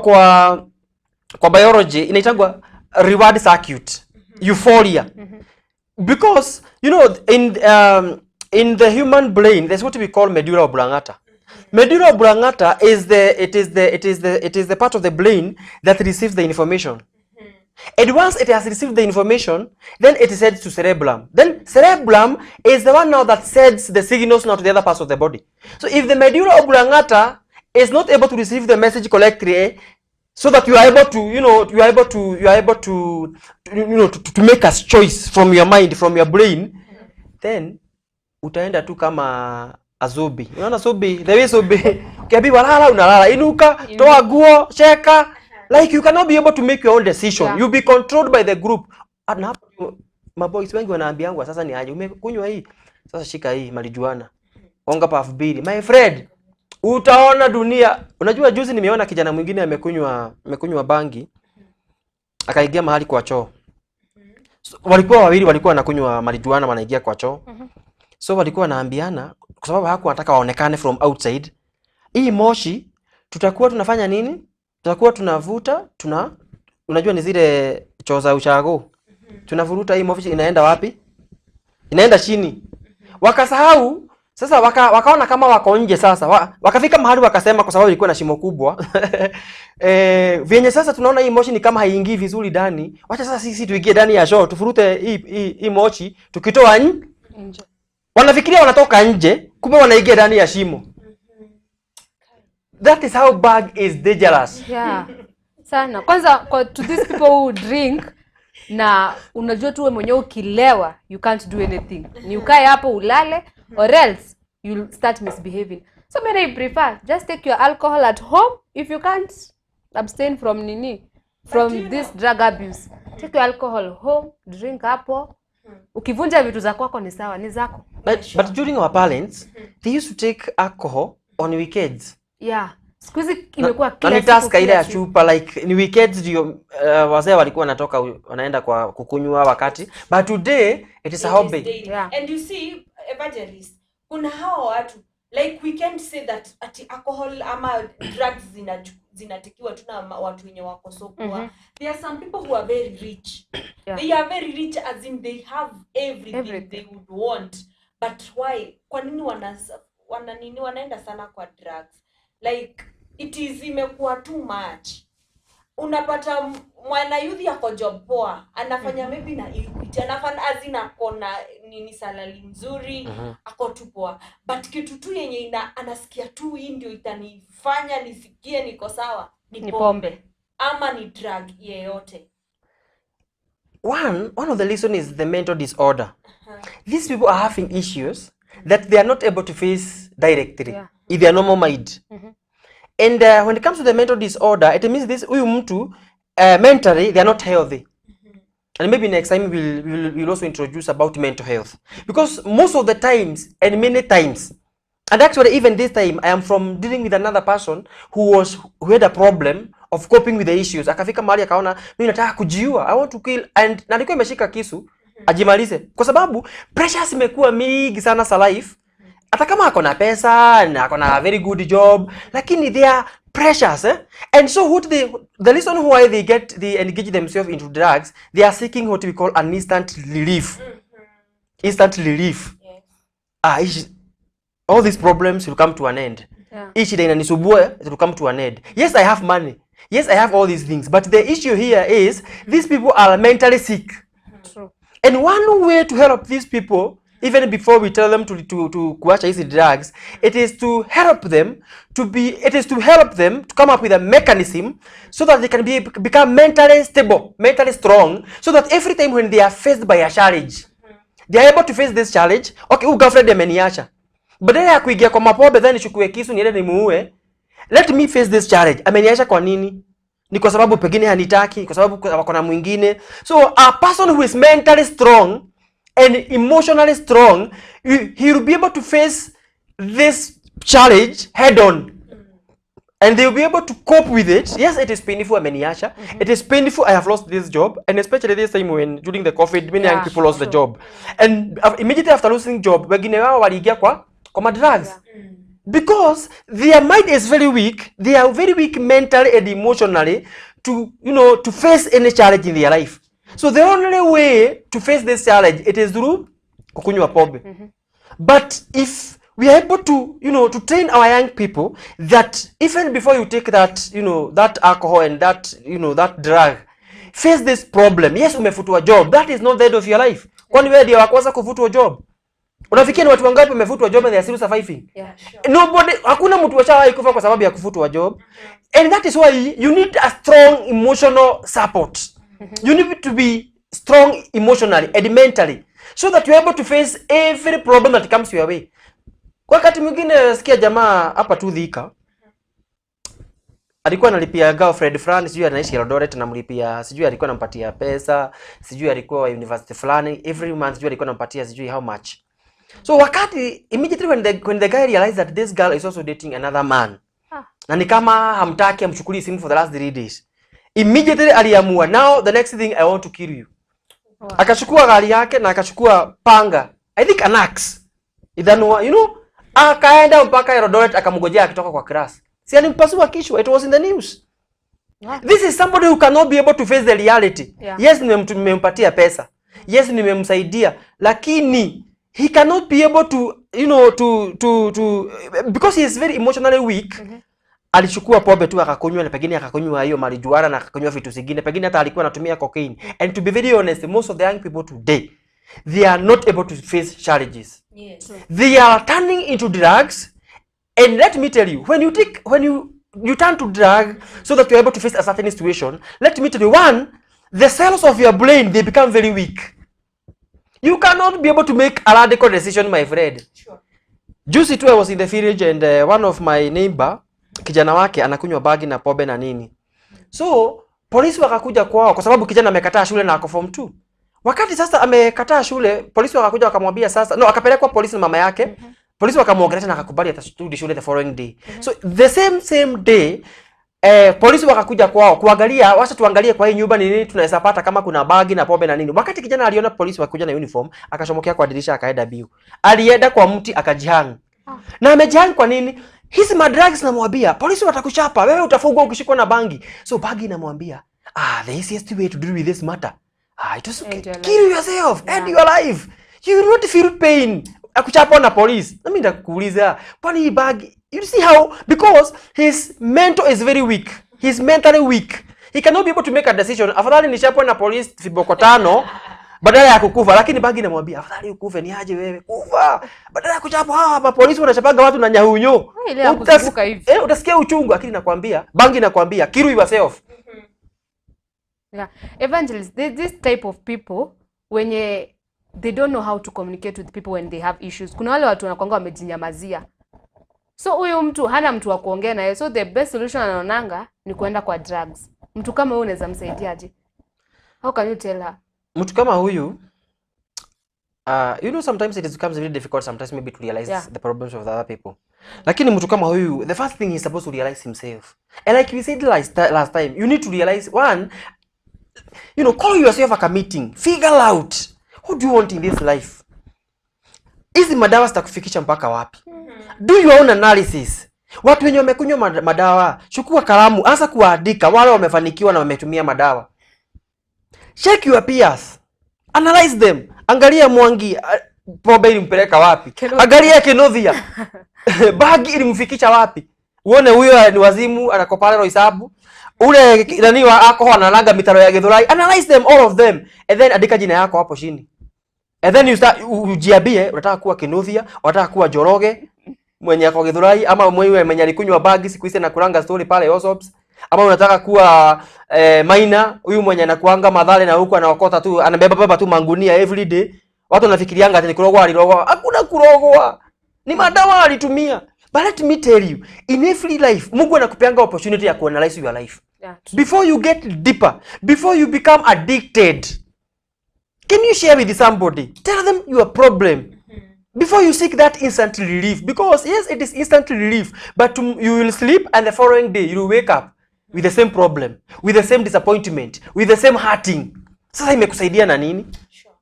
Speaker 12: kwa biology, inaitagwa reward circuit. Euphoria. Because you know in the human brain there's what we call medulla oblongata. Medulla oblongata is the part of the brain that receives the information. And once it has received the information, then it is sent to cerebellum. Then cerebellum is the one now that sends the signals now to the other parts of the body. So if the medulla oblongata is not able to receive the message correctly, so that you are able to, you know, you are able to, you know, to make a choice from your mind, from your brain, then utaenda tu kama azobi. Unaona zobi, the way zobi, ukiambiwa lala unalala, inuka, toa guo, cheka. Like you cannot be able to make your own decision.
Speaker 11: Yeah.
Speaker 12: You'll be controlled by the group. Na hapo maboys wengi wanaambiangwa sasa ni aje, umekunywa hii, sasa shika hii marijuana, onga puff mbili. My friend, utaona dunia. Unajua juzi nimeona kijana mwingine amekunywa bangi, akaingia mahali kwa choo. So, walikuwa wawili walikuwa wanakunywa marijuana wanaingia kwa choo. So walikuwa wanaambiana kwa sababu hawakuwa wanataka waonekane from outside. Hii moshi tutakuwa tunafanya nini? Tutakuwa tunavuta, unajua ni zile choo za ushago. Tunavuruta hii moshi inaenda wapi? Inaenda chini. Wakasahau. Sasa wakaona kama wako nje sasa. Wakafika mahali wakasema kwa sababu ilikuwa na shimo kubwa. Vyenye sasa tunaona hii moshi ni kama haiingii vizuri ndani. Wacha sasa sisi tuingie ndani ya choo, tufurute hii moshi tukitoa nje. Wanafikiria wanatoka nje, kumbe wanaingia ndani ya shimo. That is how bag is dangerous.
Speaker 11: Yeah. Sana. Kwanza to these people who drink, na unajua tu wewe mwenyewe ukilewa you can't do anything. Ni ukae hapo ulale or else you'll start misbehaving. So many I prefer just take your alcohol at home if you can't abstain from from this drug abuse. Take your alcohol home, drink hapo. Ukivunja vitu za kwako ni sawa, ni zako.
Speaker 12: But during our parents, they used to take alcohol on weekends.
Speaker 11: Yeah. Siku hizi imekuwa kila siku.
Speaker 12: Na taska ile ya chupa like ni weekends ndio wazee walikuwa wanatoka wanaenda kwa kukunywa wakati. But today it is a hobby.
Speaker 11: Yeah.
Speaker 10: And you see evangelist, kuna hao watu like we can't say that ati alcohol ama drugs zinatakiwa tu na watu wenye wako so poor. There are some people who are very rich.
Speaker 11: Yeah.
Speaker 10: They are very rich as in they have everything they would want. But why? Kwa nini wanaenda sana kwa drugs? Like it is imekuwa too much. Unapata mwanayouth ako job poa, anafanya maybe na Equity, anafanya azina kona nini salary nzuri, ako tu poa, but kitu tu yenye anasikia tu hii ndio itanifanya nisikie niko sawa ni pombe ama ni drug yeyote.
Speaker 12: One of the reason is the mental disorder. These people are having issues that they are not able to face directly in their normal mind. And when it comes to the mental disorder, it means this huyu mtu mentally they are not healthy. And maybe next time we'll also introduce about mental health, because most of the times and many times, and actually even this time I am from dealing with another person who had a problem of coping with the issues. Akafika mahali akaona mimi nataka kujiua, I want to kill, and na alikuwa ameshika kisu ajimalize, kwa sababu pressures imekuwa mingi sana sa life. Hata kama ako na pesa na ako na very good job, lakini they are pressures, eh? And so what the reason why they engage themselves into drugs, they are seeking what we call an instant relief. Instant relief. Yes. All these problems will come to an end. Hii shida inanisumbua, it will come to an end. Yes, I have money. Yes, I have all these things. But the issue here is these people are mentally sick.
Speaker 11: True.
Speaker 12: And one way to help these people, even before we tell them to kuacha hizi drugs, it is to help them to come up with a mechanism so that they can become mentally stable, mentally strong, so that every time when they are faced by a challenge, they are able to face this challenge. Okay, huyu girlfriend ameniacha, badala ya kuingia kwa mapombe then nichukue kisu niende nimuue, let me face this challenge. Ameniacha kwa nini? Ni kwa sababu pengine hanitaki, kwa sababu wako na mwingine. So a person who is mentally strong and emotionally strong, he will be able to face this challenge head on. And they will be able to cope with it. Yes, it is painful, ameniacha. It is painful, I have lost this job. And especially this time when, during the COVID, many young people lost the job. And immediately after losing job, wengine wao waliingia kwa drugs. Because their mind is very weak. They are very weak mentally and emotionally to, you know, to face any challenge in their life. So the only way to face this challenge, it is through kukunywa pombe. But if we are able to, you know, to train our young people that even before you take that, you know, that alcohol and that, you know, that drug, face this problem. Yes, umefutwa job. That is not the end of your life. Kwani wewe ndiye wa kwanza kufutwa job? Unafikia ni watu wangapi wamefutwa job and they are still surviving?
Speaker 10: Yeah, sure.
Speaker 12: Nobody, hakuna mtu ashawahi kufa kwa sababu ya kufutwa job. And that is why you need a strong emotional support. You need to be strong emotionally and mentally so that you're able to face every problem that comes your way. Kwa wakati mwingine sikia jamaa hapa tu Thika alikuwa analipia girlfriend fulani, sijui anaishi Eldoret, anamlipia, sijui alikuwa anampatia pesa, sijui alikuwa wa university fulani, every month sijui alikuwa anampatia sijui how much. So wakati immediately when the guy realized that this girl is also dating another man, na ni kama hamtaki, amchukulie simu for the last 3 days, immediately aliamua, now the next thing I want to kill you. Wow. Akachukua gari yake na akachukua panga, I think an axe, idhanua, you know, akaenda mpaka Eldoret akamgojea akitoka kwa class. Si alimpasua kichwa, it was in the news. Yeah. This is somebody who cannot be able to face the reality.
Speaker 11: Yeah.
Speaker 12: Yes, nimempatia pesa. Yes, nimemsaidia, lakini he cannot be able to, you know, to because he is very emotionally weak. Alichukua pombe tu akakunywa, na pengine akakunywa hiyo marijuana na akakunywa vitu zingine, pengine hata alikuwa anatumia cocaine. And to be very honest, most of the young people today, they are not able to face challenges.
Speaker 10: Yes.
Speaker 12: They are turning into drugs. And let me tell you, when you turn to drug so that you're able to face a certain situation, let me tell you, one, the cells of your brain, they become very weak. You cannot be able to make a radical decision, my friend.
Speaker 10: Sure.
Speaker 12: Juzi tu I was in the village and one of my neighbor, kijana wake anakunywa bagi na pombe na nini. So, polisi wakakuja kwao kwa sababu kijana amekataa shule na ako form 2. Wakati sasa amekataa shule, polisi wakakuja wakamwambia sasa, no, akapelekwa polisi na mama yake. Polisi wakamuongelesha na akakubali atarudi shule the following day. So the same day, polisi wakakuja kwao kuangalia, wacha tuangalie kwa hii nyumba ni nini tunaweza pata kama kuna bagi na pombe na nini. Wakati kijana aliona polisi wakuja na uniform, akachomokea kwa dirisha akaenda biu. Alienda kwa mti akajihang. Na amejihang kwa nini? Hizi madrugs namwambia, polisi watakuchapa, wewe utafungwa ukishikwa na bangi. So bangi namwambia, the easiest way to deal with this matter, it is okay. Kill yourself, end your life. You will not feel pain. Akuchapa na polisi. Na mimi ndakuuliza, kwani hii bag, you see how, because his mental is very weak. He's mentally weak. He cannot be able to make a decision. Afadhali nichapwe na polisi viboko 5 badala ya kukufa. Lakini bangi inamwambia afadhali ukufe, ni aje wewe kufa badala ya kuchapwa. Hawa mapolisi wanachapanga watu na nyahunyo. Utasikia uchungu, lakini nakwambia bangi inakwambia kill yourself.
Speaker 11: Yeah. Evangelist, this type of people wenye they don't know how to communicate with people when they have issues. Kuna wale watu wanakuanga wamejinyamazia. So huyu mtu hana mtu wa kuongea naye. So the best solution anaonanga ni kuenda kwa drugs. Mtu kama huyu unaweza msaidiaje? How can you tell her?
Speaker 12: Mtu kama huyu, you know, sometimes it becomes very difficult sometimes maybe to realize the problems of the other people. Lakini mtu kama huyu, the first thing he's supposed to realize himself. And like we said last time, you need to realize, one, you know, call yourself a meeting. Figure out what do you want in this life. Hizi madawa zitakufikisha mpaka wapi? Do your own analysis. Watu wenye wamekunywa madawa, chukua kalamu, anza kuandika wale wamefanikiwa na wametumia madawa. Check your peers. Analyze them. Angalia Mwangi, pombe ilimpeleka wapi? Angalia Kenothia. Bagi ilimfikisha wapi? Uone huyo ni wazimu, anakopale roisabu. Ule nani wa alcohol analaga mitaro ya Githurai. Analyze them, all of them. And then andika jina yako hapo chini. And then you start ujiambie unataka kuwa Kenothia, unataka kuwa Njoroge mwenye ako Githurai, ama mwenye mwenye alikunywa bagi siku hizi na kuranga story pale Osops, ama unataka kuwa Maina huyu mwenye anakuanga Mathare na huku anaokota tu anabeba baba tu mangunia every day. Watu wanafikirianga ati ni kurogwa alirogwa. Hakuna kurogwa. Ni madawa alitumia. But let me tell you, in every life Mungu anakupeanga opportunity ya kuanalyze your life.
Speaker 11: Yeah.
Speaker 12: Before you get deeper, before you become addicted, can you share with somebody? Tell them your problem. Before you seek that instant relief. Because yes, it is instant relief, but you will sleep and the following day you will wake up with the same problem, with the same disappointment, with the same hurting. Sasa imekusaidia na nini?
Speaker 11: Sure.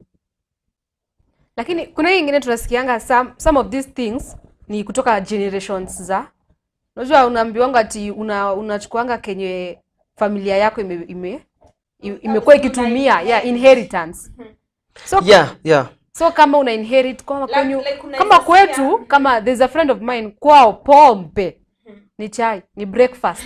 Speaker 11: Lakini kuna hii ingine tunasikianga some of these things ni kutoka generations za. Unajua unaambiwanga ati unachukuanga kenye familia yako imekuwa ikitumia, yeah, inheritance. So
Speaker 12: yeah.
Speaker 11: So kama una inherit kama kwenyu, kama kwetu, kama there's a friend of mine kwao pombe ni chai, ni breakfast.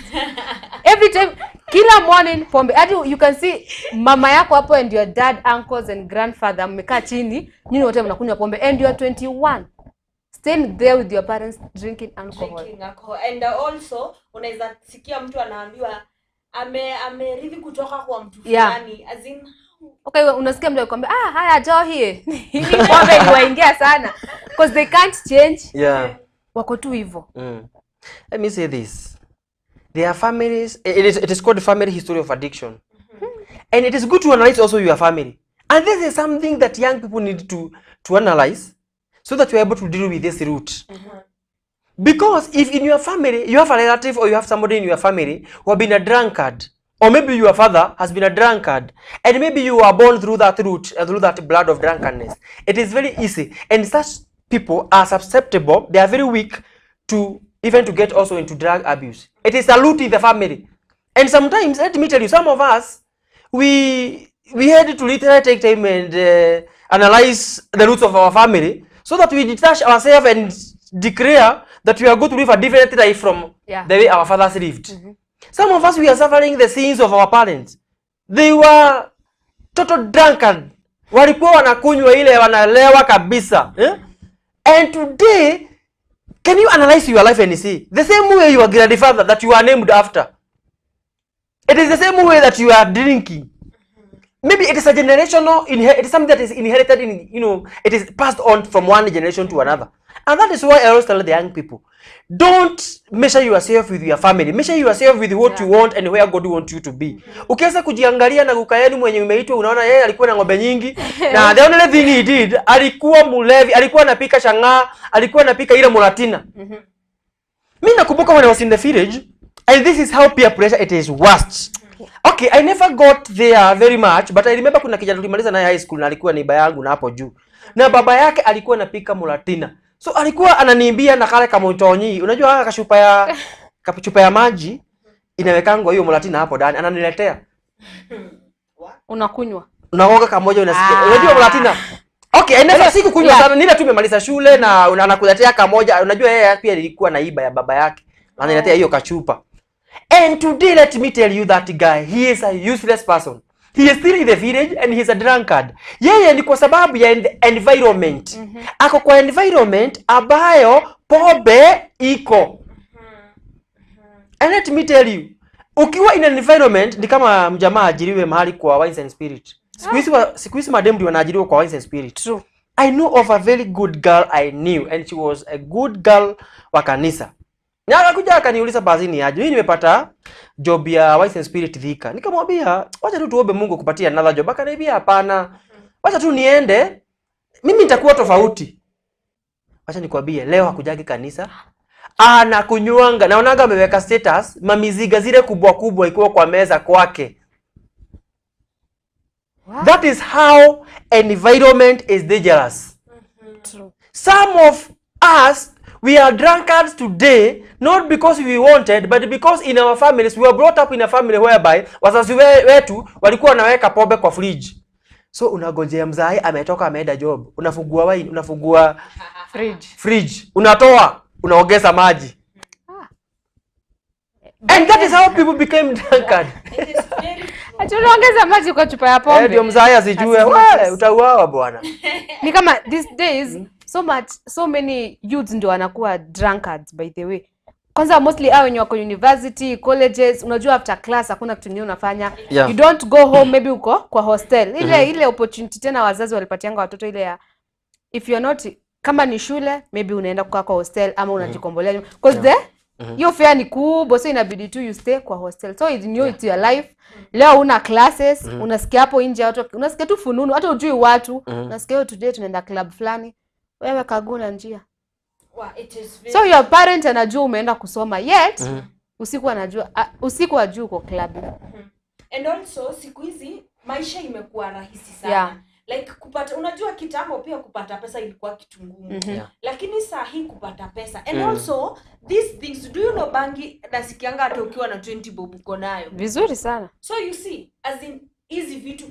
Speaker 11: Every time, kila morning pombe. Hadi you can see mama yako hapo and your dad, uncles and grandfather mmekaa chini, nyinyi wote mnakunywa pombe and you are 21. Staying there with your parents drinking alcohol.
Speaker 10: Drinking alcohol. And also unaweza sikia mtu anaambiwa amerithi kutoka kwa mtu fulani. As in,
Speaker 11: okay, unasikia mtu akikwambia haya njoo hii. Hii pombe iliwaingia sana because they can't change.
Speaker 12: Yeah.
Speaker 11: Wako tu hivyo.
Speaker 12: Let me say this. There are families, it is called family history of addiction. And it is good to analyze also your family. And this is something that young people need to analyze so that you are able to deal with this root. Because if in your family, you have a relative or you have somebody in your family who have been a drunkard, or maybe your father has been a drunkard, and maybe you are born through that root, through that blood of drunkenness, it is very easy. And such people are susceptible, they are very weak to even to get also into drug abuse. It is a root in the family. And sometimes, let me tell you, some of us, we had to literally take time and analyze the roots of our family so that we detach ourselves and declare that we are going to live a different life from the way our fathers lived. Some of us, we are suffering the sins of our parents. They were total drunkard. Walikuwa wanakunywa ile, wanalewa kabisa. Eh? And today, can you analyze your life and see? The same way your grandfather that you are named after. It is the same way that you are drinking. Maybe it is a generational, it is something that is inherited in, you know, it is passed on from one generation to another. And that is why I always tell the young people, don't measure yourself with your family. Measure yourself with what you want and where God wants you to be. Ukianza kujiangalia na kuka yenu mwenye umeitwa, unaona yeye alikuwa na ng'ombe nyingi. Na the only thing he did, alikuwa mulevi, alikuwa anapika chang'aa, alikuwa anapika ile mulatina. Mimi nakumbuka when I was in the village, and this is how peer pressure it is worst. Okay, I never got there very much, but I remember kuna kijana tulimaliza naye high school na alikuwa neighbor yangu na hapo juu. Na baba yake alikuwa anapika mulatina. So alikuwa ananiimbia na kale kama utonyi. Unajua haka kashupa ya maji inawekangwa hiyo mulatina hapo ndani, ananiletea.
Speaker 11: Unakunywa.
Speaker 12: Unaoga kamoja unasikia. Unajua mulatina. Okay, I never sikukunywa sana. Nile tu nimemaliza shule na anakuletea kamoja. Unajua yeye pia alikuwa naiba ya baba yake. Ananiletea hiyo kachupa. And today, let me tell you that guy, he is a useless person. He is still in the village and he is a drunkard. Yeye ni kwa sababu ya environment. Ako kwa environment ambayo pombe iko. And let me tell you, ukiwa in an environment ni kama mjamaa ajiriwe mahali kwa wines and spirit. Siku hizi madem ndio wanaajiriwa kwa wines and spirit.
Speaker 11: True.
Speaker 12: I knew of a very good girl I knew, and she was a good girl wa kanisa. Na akakuja akaniuliza, basi ni aje? Mimi nimepata job ya wines and spirit Thika. Nikamwambia, wacha tu tuombe Mungu kupatia another job. Akaniambia hapana. Wacha tu niende. Mimi nitakuwa tofauti. Wacha nikwambie, leo hakujagi kanisa. Anakunywanga. Naonaga ameweka status mamiziga zile kubwa kubwa ikiwa kwa meza kwake.
Speaker 11: Wow.
Speaker 12: That is how environment is dangerous.
Speaker 11: True.
Speaker 12: Some of us, we are drunkards today, not because we wanted, but because in our families, we were brought up in a family whereby wazazi wetu walikuwa wanaweka pombe kwa fridge. So unagojea mzai ametoka ameenda job, unafungua wine, unafungua fridge, unatoa, unaongeza maji. And that is how people became drunkard.
Speaker 11: Ati unaongeza maji kwa chupa ya pombe.
Speaker 12: Ndio mzai asijue, wewe utauawa bwana.
Speaker 11: Ni kama these days so many youths ndio wanakuwa drunkards, by the way. Kwanza mostly hao wenye wako university, colleges, unajua after class hakuna kitu kingine unafanya.
Speaker 12: Yeah.
Speaker 11: You don't go home, maybe uko kwa hostel. Ile opportunity tena wazazi walipatianga watoto ile ya if you're not, kama ni shule maybe unaenda kukaa kwa hostel ama unajikombolea. Because hiyo fare ni kubwa, so inabidi tu you stay kwa hostel. So you know it's your life. Leo una classes, unasikia hapo nje watu, unasikia tu fununu, hata hujui watu. Unasikia today tunaenda club fulani. Wewe kaguna njia.
Speaker 10: It is very...
Speaker 11: So your parent anajua umeenda kusoma, yet usiku anajua, usiku ajui uko club.
Speaker 10: And also siku hizi maisha imekuwa rahisi sana.
Speaker 11: Yeah.
Speaker 10: Like kupata, unajua kitambo pia kupata pesa ilikuwa kitu ngumu.
Speaker 12: Yeah.
Speaker 10: Lakini saa hii kupata pesa. And also these things, do you know bangi nasikianga hata ukiwa na 20 bob uko nayo.
Speaker 11: Vizuri sana.
Speaker 10: So you see, as in hizi vitu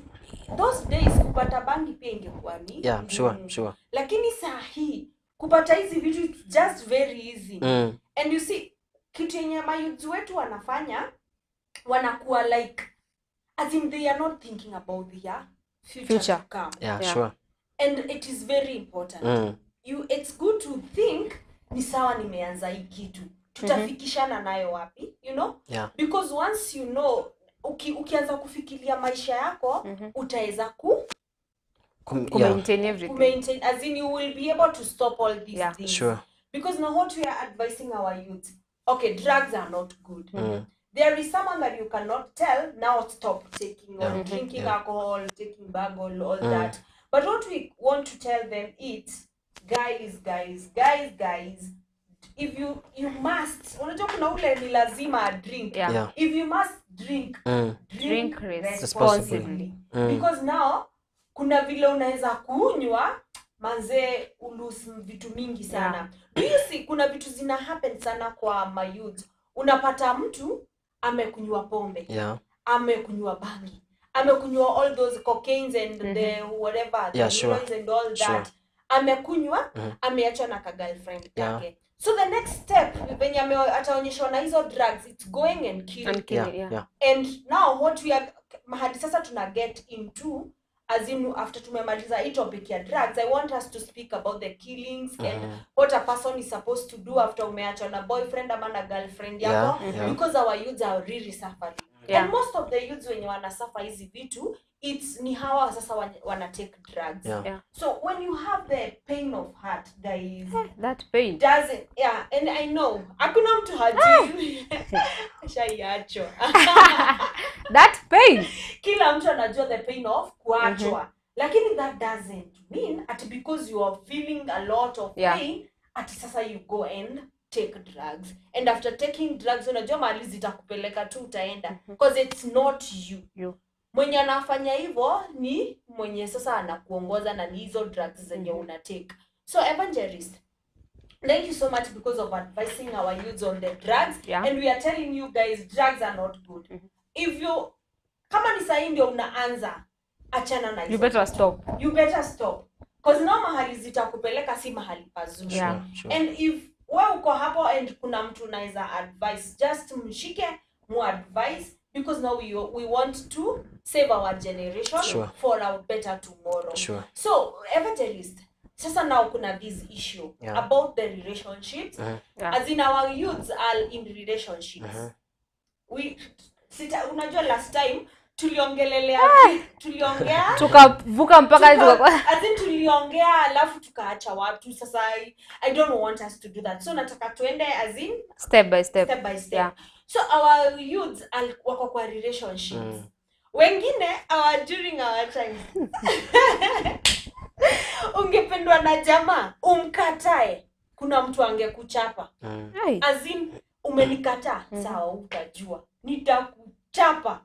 Speaker 10: those days kupata bangi pia ingekuwa ni
Speaker 12: Yeah, sure, sure.
Speaker 10: Lakini saa hii kupata hizi vitu it's just very easy. And you see kitu yenye mayouth wetu wanafanya, wanakuwa like as in they are not thinking about their future. To come.
Speaker 12: Yeah, sure.
Speaker 10: And it is very important. It's good to think ni sawa nimeanza hii kitu. Tutafikishana nayo wapi, you know?
Speaker 12: Yeah.
Speaker 10: Because once you know, ukianza kufikiria maisha yako, utaweza
Speaker 11: maintain everything.
Speaker 10: Maintain, as in you will be able to stop all these things.
Speaker 12: Sure.
Speaker 10: Because now what we are advising our youth, okay, drugs are not good. There is someone that you cannot tell, now stop taking or drinking alcohol, taking bag or all that. But what we want to tell them is, guys, if you must, unajua kuna ule ni lazima drink.
Speaker 11: Yeah.
Speaker 12: Yeah.
Speaker 10: If you must drink, drink responsibly. Because now, kuna vile unaweza kunywa, manze ulose vitu mingi sana.
Speaker 11: Yeah.
Speaker 10: Do you see, kuna vitu zina happen sana kwa mayouth. Unapata mtu amekunywa pombe, amekunywa bangi, amekunywa all those cocaines and the whatever, the heroines and all that. Amekunywa, ameachwa na ka girlfriend yake. So the next step venye ataonyeshwa na hizo drugs, it's going and killing. And now what we are mahali sasa tuna get into, as in after tumemaliza hii topic ya drugs, I want us to speak about the killings and what a person is supposed to do after umeachwa na boyfriend ama na girlfriend yako, because our youths are really suffering. And most of the youths wenye wanasuffer hizi vitu, it's ni hawa sasa wana take drugs. So when you have the pain of heart, guys,
Speaker 11: that pain
Speaker 10: doesn't, and I know hakuna mtu hajui shaiachwa.
Speaker 11: That pain,
Speaker 10: kila mtu anajua the pain of kuachwa. Lakini that doesn't mean at because you are feeling a lot of pain at sasa you go and take drugs, and after taking drugs unajua mahali zitakupeleka tu utaenda, because it's not you. Mwenye anafanya hivyo ni mwenye sasa anakuongoza na ni hizo drugs zenye una take. So evangelist, thank you so much because of advising our youths on the drugs. And we are telling you guys, drugs are not good. If you, kama ni sahi ndio unaanza, achana na hizo.
Speaker 11: You better stop.
Speaker 10: You better stop. Because no mahali zitakupeleka si mahali pazuri.
Speaker 11: Yeah.
Speaker 12: Sure.
Speaker 10: And if wewe uko hapo and kuna mtu unaweza advice, just mshike, More advice, because now we want to save our generation for our better tomorrow.
Speaker 12: Sure.
Speaker 10: So evangelist, sasa now kuna this issue about the relationships. As in our youths are in relationships. We sita, unajua last time tuliongelelea tuliongea
Speaker 11: tukavuka mpaka
Speaker 10: as in tuliongea alafu tukaacha watu. Sasa I don't want us to do that, so nataka tuende as in
Speaker 11: step by step,
Speaker 10: step by step. Yeah. So our youths wako kwa relationships. Wengine our during our time ungependwa na jamaa umkatae, kuna mtu angekuchapa. As in umenikataa, sawa, utajua nitakuchapa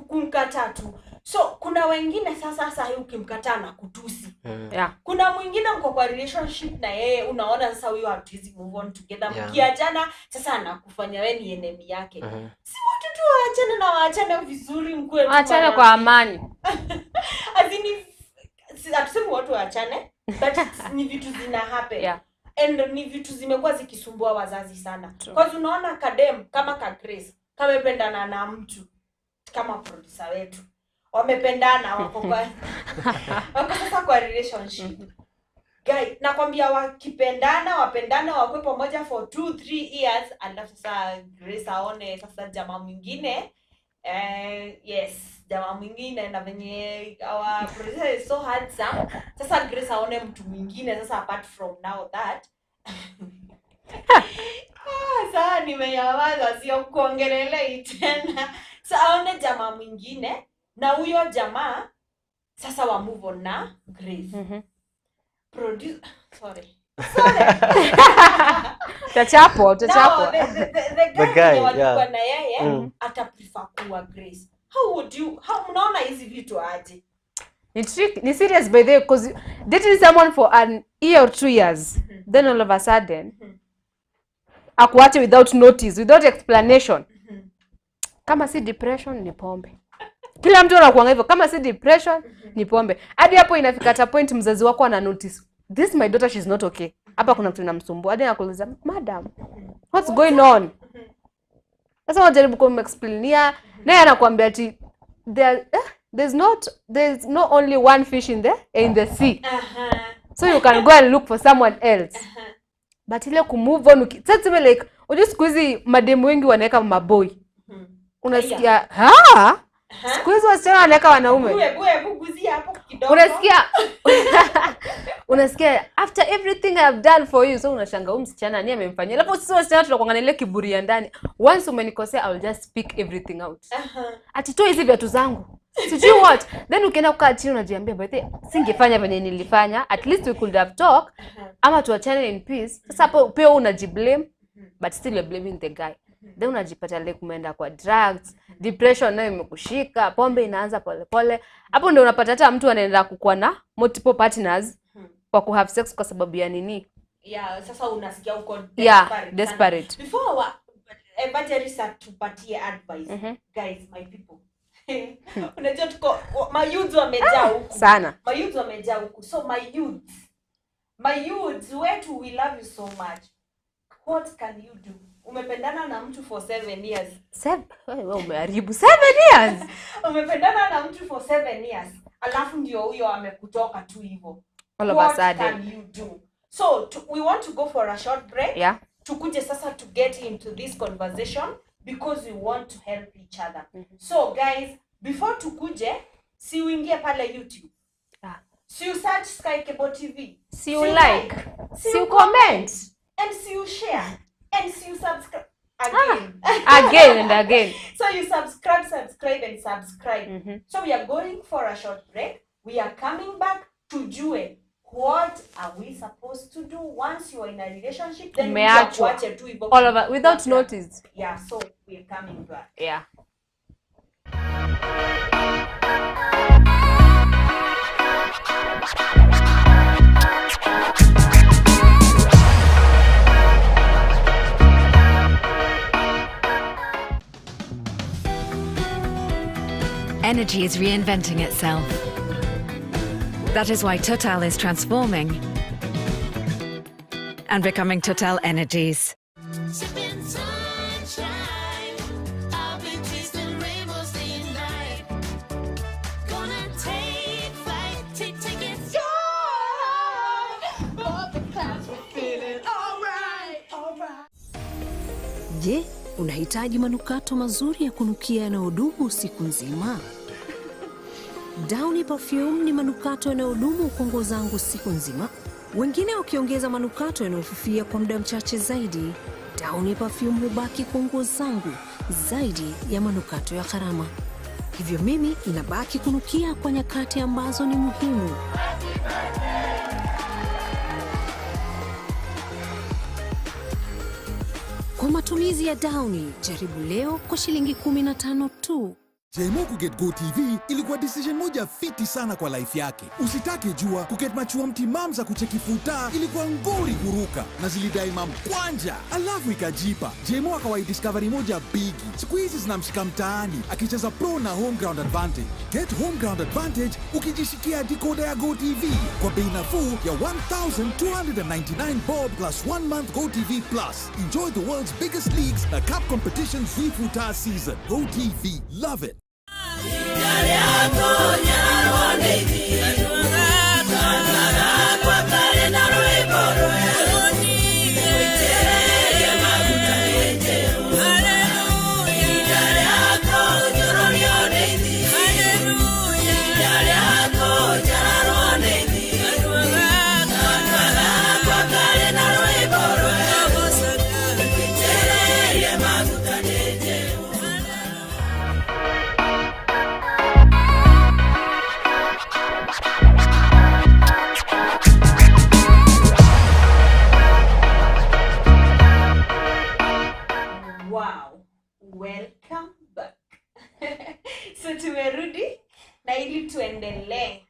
Speaker 10: kumkataa tu. So kuna wengine sasa hii ukimkataa na kutusi.
Speaker 11: Yeah.
Speaker 10: Kuna mwingine mko kwa relationship na yeye unaona sasa huyo hatuwezi move on together. Mkiachana sasa anakufanya wewe ni enemy yake. Si watu tu waachane na waachane vizuri, mkue tu
Speaker 11: waachane kwa amani.
Speaker 10: As in hatusemi watu waachane, but ni vitu zina happen.
Speaker 11: Yeah.
Speaker 10: And ni vitu zimekuwa zikisumbua wazazi sana. Kwa unaona kadem kama ka Grace kamependana na mtu kama producer wetu, wamependana wako kwa wako sasa kwa relationship. Guy, nakwambia wakipendana wapendana wakwe pamoja for 2-3 years, alafu sasa Grace aone sasa jamaa mwingine. Yes, jamaa mwingine, na venye our producer is so handsome, sasa Grace aone mtu mwingine sasa apart from now that sasa nimenyamaza, sio kuongelelea tena. So aone jamaa mwingine na huyo jamaa sasa wa move on na Grace. Produce sorry.
Speaker 11: Utachapwa.
Speaker 10: No, the guy walikuwa na yeye ata prefer kuwa Grace. How would you, how mnaona hizi vitu aje?
Speaker 11: Ni trick, ni serious by the way, because dating someone for an year or 2 years, then all of a sudden akuache without notice, without explanation. Kama si depression ni pombe. Kila mtu anakuanga hivyo, kama si depression ni pombe. Hadi hapo inafika at a point mzazi wako ana notice, this my daughter, she's not okay. Hapa kuna mtu anamsumbua. Hadi anakuuliza, madam, what's going on? Sasa unajaribu kumexplainia, naye anakuambia ati there's no only one fish in the sea. So you can go and look for someone else. But ile ku move on, sasa like unajua siku hizi mademu wengi wanaweka maboy. Unasikia siku hizi wasichana wanaweka wanaume.
Speaker 10: Hebu guzia hapo kidogo.
Speaker 11: Unasikia after everything I have done for you, so unashangaa huyu msichana ni amemfanyia. Alafu sisi wasichana tunakuanga na ile kiburi ya ndani. Once umenikosea, I will just pick everything out. Ati toa hizi viatu zangu. Sijui what. Then ukienda kukaa chini unajiambia, by the way, singefanya venye nilifanya. At least we could have talked. Ama tuachane in peace. Sasa hapo pia unajiblame, but still you're blaming the guy. Then unajipata like umeenda kwa drugs, depression nayo imekushika, pombe inaanza pole pole. Hapo ndio unapata hata mtu anaenda kukua na multiple partners kwa ku have sex kwa sababu ya nini?
Speaker 10: Yeah, sasa unasikia uko desperate.
Speaker 11: Yeah, desperate.
Speaker 10: Before our evangelist atupatie advice, guys, my people. Unajua tuko my youths wamejaa huku.
Speaker 11: Sana.
Speaker 10: My youths wamejaa huku. So my youths wetu, we love you so much. What can you do? Umependana na mtu for 7 years.
Speaker 11: Wewe umeharibu 7 years.
Speaker 10: Umependana na mtu for 7 years. Alafu ndio huyo amekutoka tu hivyo.
Speaker 11: All of a sudden.
Speaker 10: What can you do? So we want to go for a short break.
Speaker 11: Yeah.
Speaker 10: Tukuje sasa to get into this conversation because we want to help each other. So guys, before tukuje, si uingie pale YouTube. Si you search Sky Cable TV.
Speaker 11: Si you like. Si you comment.
Speaker 10: And si you share. And you subscribe again.
Speaker 11: Again and again.
Speaker 10: So you subscribe, subscribe, and subscribe. So we are going for a short break. We are coming back to tujue what are we supposed to do once you are in a relationship. Then we do
Speaker 11: all of it without notice.
Speaker 10: Yeah, so we are coming back.
Speaker 11: Yeah.
Speaker 3: Energy is reinventing itself. That is why Total is transforming and becoming Total Energies.
Speaker 5: Sipping sunshine
Speaker 4: Je, unahitaji manukato mazuri ya kunukia yanayodumu siku nzima? Downy Perfume ni manukato yanayodumu kwa nguo zangu siku nzima. Wengine wakiongeza manukato yanayofifia kwa muda mchache zaidi, Downy Perfume hubaki kwa nguo zangu zaidi ya manukato ya gharama. Hivyo mimi inabaki kunukia kwa nyakati ambazo ni muhimu. Kwa matumizi ya Downy, jaribu leo kwa shilingi 15 tu.
Speaker 2: Jemo kuget GoTV ilikuwa decision moja fiti sana kwa life yake. Usitake jua kuget machua mtimam za kucheki futa ilikuwa ngori kuruka na zilidai mamkwanja, alafu ikajipa. Jemo akawai discovery moja bigi. Siku hizi zinamshika mtaani akicheza pro na home ground advantage. Get home ground advantage ukijishikia decoder ya GoTV kwa bei nafuu ya 1299 bob plus 1 month GoTV Plus. Enjoy the world's biggest leagues na cup competitions futa season. GoTV, love it.
Speaker 10: Wow, welcome back. So tumerudi na ili tuendelee.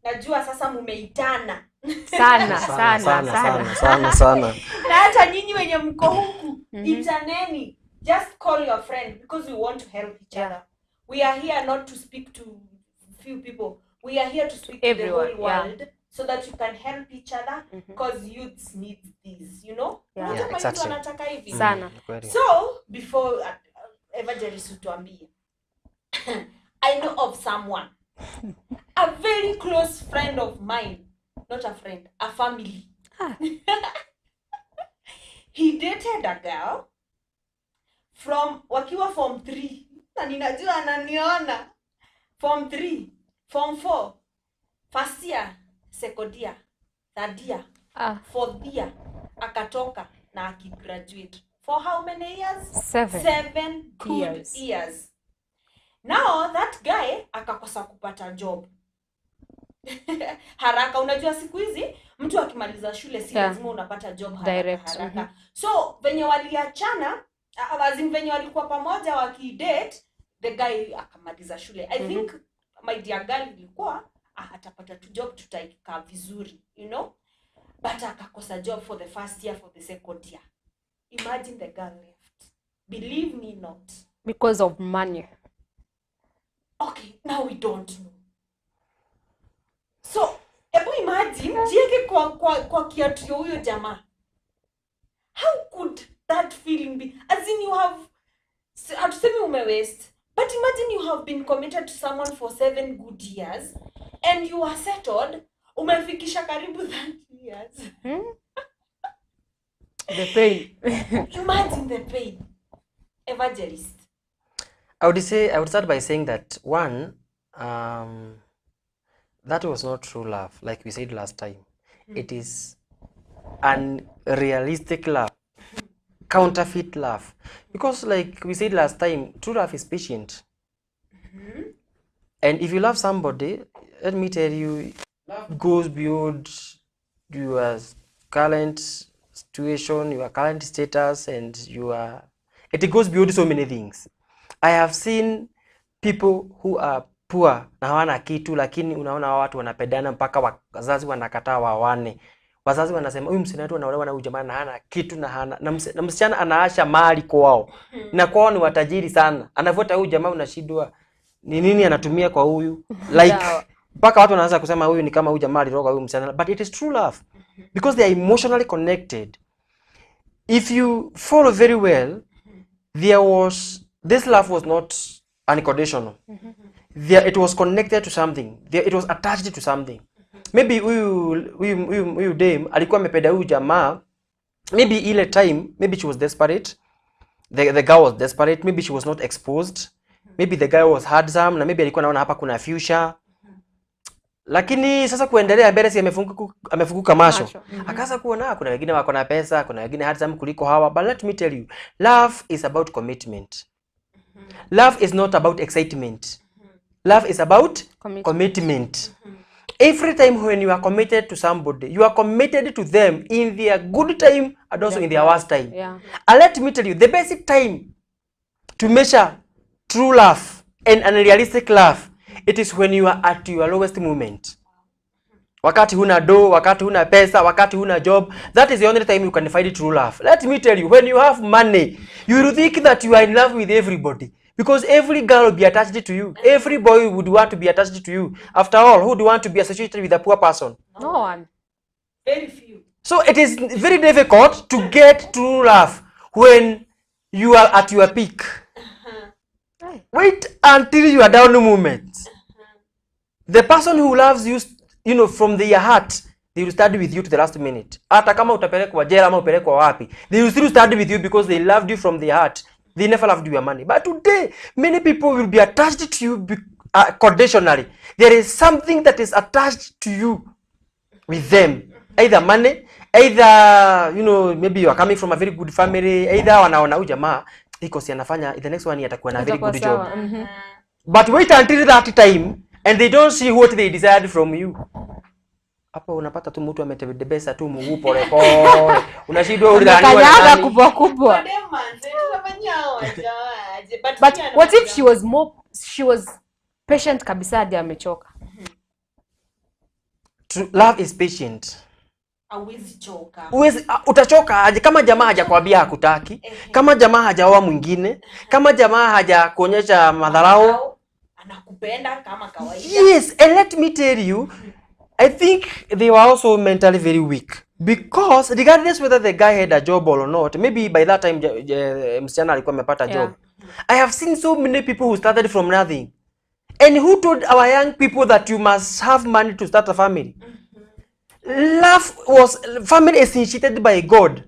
Speaker 10: Najua sasa mumeitana
Speaker 11: Sana,
Speaker 12: Sana,
Speaker 11: sana,
Speaker 12: sana,
Speaker 11: sana.
Speaker 12: sana, sana, sana.
Speaker 10: Na hata nyinyi wenye mko huku, itaneni, just call your friend because we want to help each other. We are here not to speak to few people, we are here to speak to the
Speaker 11: Everyone,
Speaker 10: whole
Speaker 11: yeah.
Speaker 10: world so that you can help each other because youths need this.
Speaker 11: Yeah.
Speaker 10: Unajua
Speaker 12: Yeah,
Speaker 10: mayouth
Speaker 12: exactly.
Speaker 10: wanataka hivi
Speaker 11: Sana.
Speaker 12: Kweli.
Speaker 10: So before Evangelist utuambie, I know of someone, a very close friend of mine, not a friend, a family. He dated a girl from wakiwa form 3, na ninajua ananiona, form 3, form 4, first year, second year, third year, fourth year, akatoka na akigraduate. For how many years?
Speaker 11: 7.
Speaker 10: 7 good
Speaker 11: Years.
Speaker 10: years. Now that guy akakosa kupata job haraka. Unajua siku hizi mtu akimaliza shule si lazima unapata job haraka,
Speaker 11: Direct,
Speaker 10: haraka. So venye waliachana, as in venye walikuwa pamoja wakidate, the guy akamaliza shule. I think my dear girl ilikuwa atapata tu job, tutaikaa vizuri. But akakosa job for the first year, for the second year. Imagine the girl left. Believe me not.
Speaker 11: Because of money.
Speaker 10: Okay, now we don't know. So, ebu imagine, jieke kwa kiatu ya huyo jamaa. How could that feeling be? As in you have, hatusemi umewaste, but imagine you have been committed to someone for 7 good years and you are settled, umefikisha karibu 30 years.
Speaker 11: The pain.
Speaker 10: Imagine the pain. Evangelist.
Speaker 12: I would start by saying that one, that was not true love, like we said last time. It is unrealistic love, counterfeit love. Because like we said last time, true love is patient. And if you love somebody, let me tell you, love goes beyond your current situation, your current status, and it goes beyond so many things. I have seen people who are poor na hawana kitu, lakini unaona watu wanapendana mpaka wazazi wanakataa waoane. Wazazi wanasema huyu msichana wetu anaolewa na huyu jamaa na hana kitu na hana na, na msichana anaasha mali kwao. Na kwao ni watajiri sana. Anavuta huyu jamaa, unashindwa ni nini anatumia kwa huyu? Like mpaka watu wanaanza kusema huyu ni kama huyu jamaa aliroga huyu msichana, but it is true love because they are emotionally connected. If you follow very well, this love was not unconditional. There, it was connected to something. There, it was attached to something. Maybe huyu dame alikuwa amependa huyu jamaa Maybe ile time, maybe she was desperate. The girl was desperate. Maybe she was not exposed. Maybe the guy was handsome na maybe alikuwa anaona hapa kuna future. Lakini sasa kuendelea mbele si amefunguka macho. Akaanza kuona kuna wengine wako na pesa, kuna wengine handsome kuliko hawa. But let me tell you, love is about commitment. Love is not about excitement. Love is about commitment. Every time when you are committed to somebody, you are committed to them in their good time and also in their worst time.
Speaker 11: Yeah.
Speaker 12: And let me tell you, the basic time to measure true love and unrealistic love, it is when you are at your lowest moment. Wakati huna do, wakati huna pesa, wakati huna job, that is the only time you can find true love. Let me tell you, when you have money, you will think that you are in love with everybody. Because every girl will be attached to you. Every boy would want to be attached to you. After all, who would want to be associated with a poor person?
Speaker 11: No one.
Speaker 10: Very few.
Speaker 12: So it is very difficult to get true love when you are at your peak. Wait until you are down moment. The person who loves you, you know, from their heart, they will stand with you to the last minute. Hata kama utapelekwa jela ama upelekwa wapi, they will still stand with you because they loved you from their heart. They never loved your money. But today, many people will be attached to you conditionally. There is something that is attached to you with them. Either money, either, you know, maybe you are coming from a very good family, either wanaona huyu jamaa iko si anafanya, the next one atakuwa na very good job. But wait until that time and they don't see what they desired from you. Hapo unapata tu mtu ametebesa tu mguu pole pole. Unashindwa ulidhaniwa na nani?
Speaker 11: Kubwa kubwa. But what if she was more, she was patient kabisa hadi amechoka?
Speaker 12: True love is patient.
Speaker 10: Hauwezi choka.
Speaker 12: Uwezi, utachoka aje kama jamaa hajakwambia hakutaki, kama jamaa hajaoa mwingine, kama jamaa hajakuonyesha madharau,
Speaker 10: anakupenda kama kawaida.
Speaker 12: Yes, and let me tell you, I think they were also mentally very weak because regardless whether the guy had a job or not, maybe by that time msichana alikuwa amepata job. I have seen so many people who started from nothing and who told our young people that you must have money to start a family. Love was, family is initiated by God.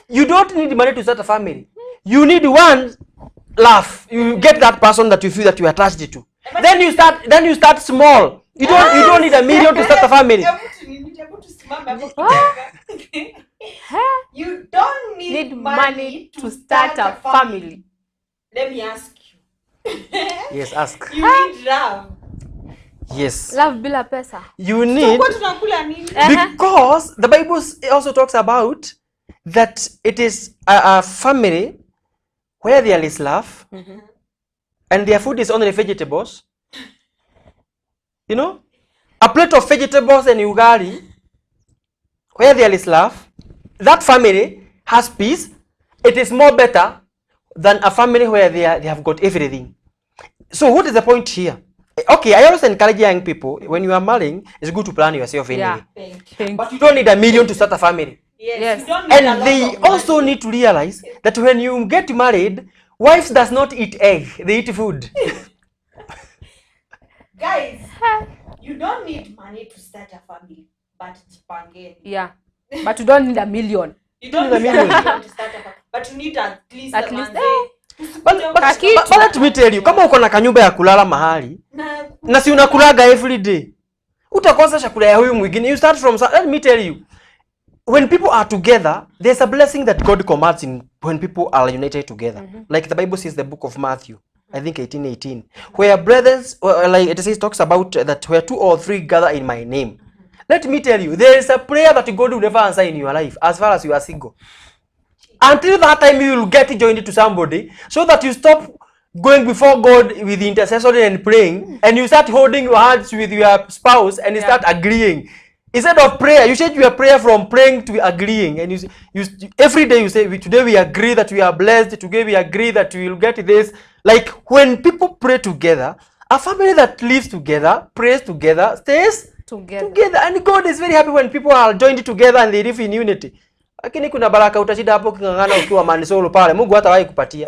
Speaker 12: You don't need money to start a family. You need one love. You get that person that you feel that you are attached to. Then you start small. You don't need a million to start a family.
Speaker 10: You don't need money to start a family. Let me ask you.
Speaker 12: Yes, ask.
Speaker 10: You need love.
Speaker 12: Yes.
Speaker 11: Love bila pesa.
Speaker 12: You need, because the Bible also talks about that it is a family where there is love, and their food is only vegetables. You know, a plate of vegetables and ugali, where there is love, that family has peace. It is more better than a family where they have got everything. So what is the point here? Okay, I always encourage young people, when you are marrying, it's good to plan yourself anyway.
Speaker 11: Yeah. Thank
Speaker 12: but you don't need a million to start a family.
Speaker 10: Yes. You don't need
Speaker 12: and they also need to realize that when you get married, wives does not eat egg, they eat food.
Speaker 10: Guys, you don't need money to start a family, but jipangeni.
Speaker 11: Yeah, but you don't need a million.
Speaker 10: You don't need a million to start a family, but you need at least
Speaker 12: But let me tell you, kama uko na kanyumba ya kulala mahali na si unakulaga every day, utakosa chakula ya huyu mwingine. You start from, let me tell you, when people are together, there's a blessing that God commands in when people are united together. Like the Bible says, the book of Matthew, I think 18:18, where brethren, like it says, talks about that where two or three gather in my name. Let me tell you, there is a prayer that God will never answer in your life as far as you are single. Until that time, you will get joined to somebody so that you stop going before God with intercessory and praying, and you start holding your hands with your spouse and you start agreeing. Instead of prayer, you change your prayer from praying to agreeing. And you every day you say, today we agree that we are blessed, today we agree that we will get this. Like when people pray together, a family that lives together, prays together, stays together. And God is very happy when people are joined together and they live in unity. Lakini kuna baraka utashinda hapo kingangana ukiwa manisolo pale. Mungu hatawahi kupatia.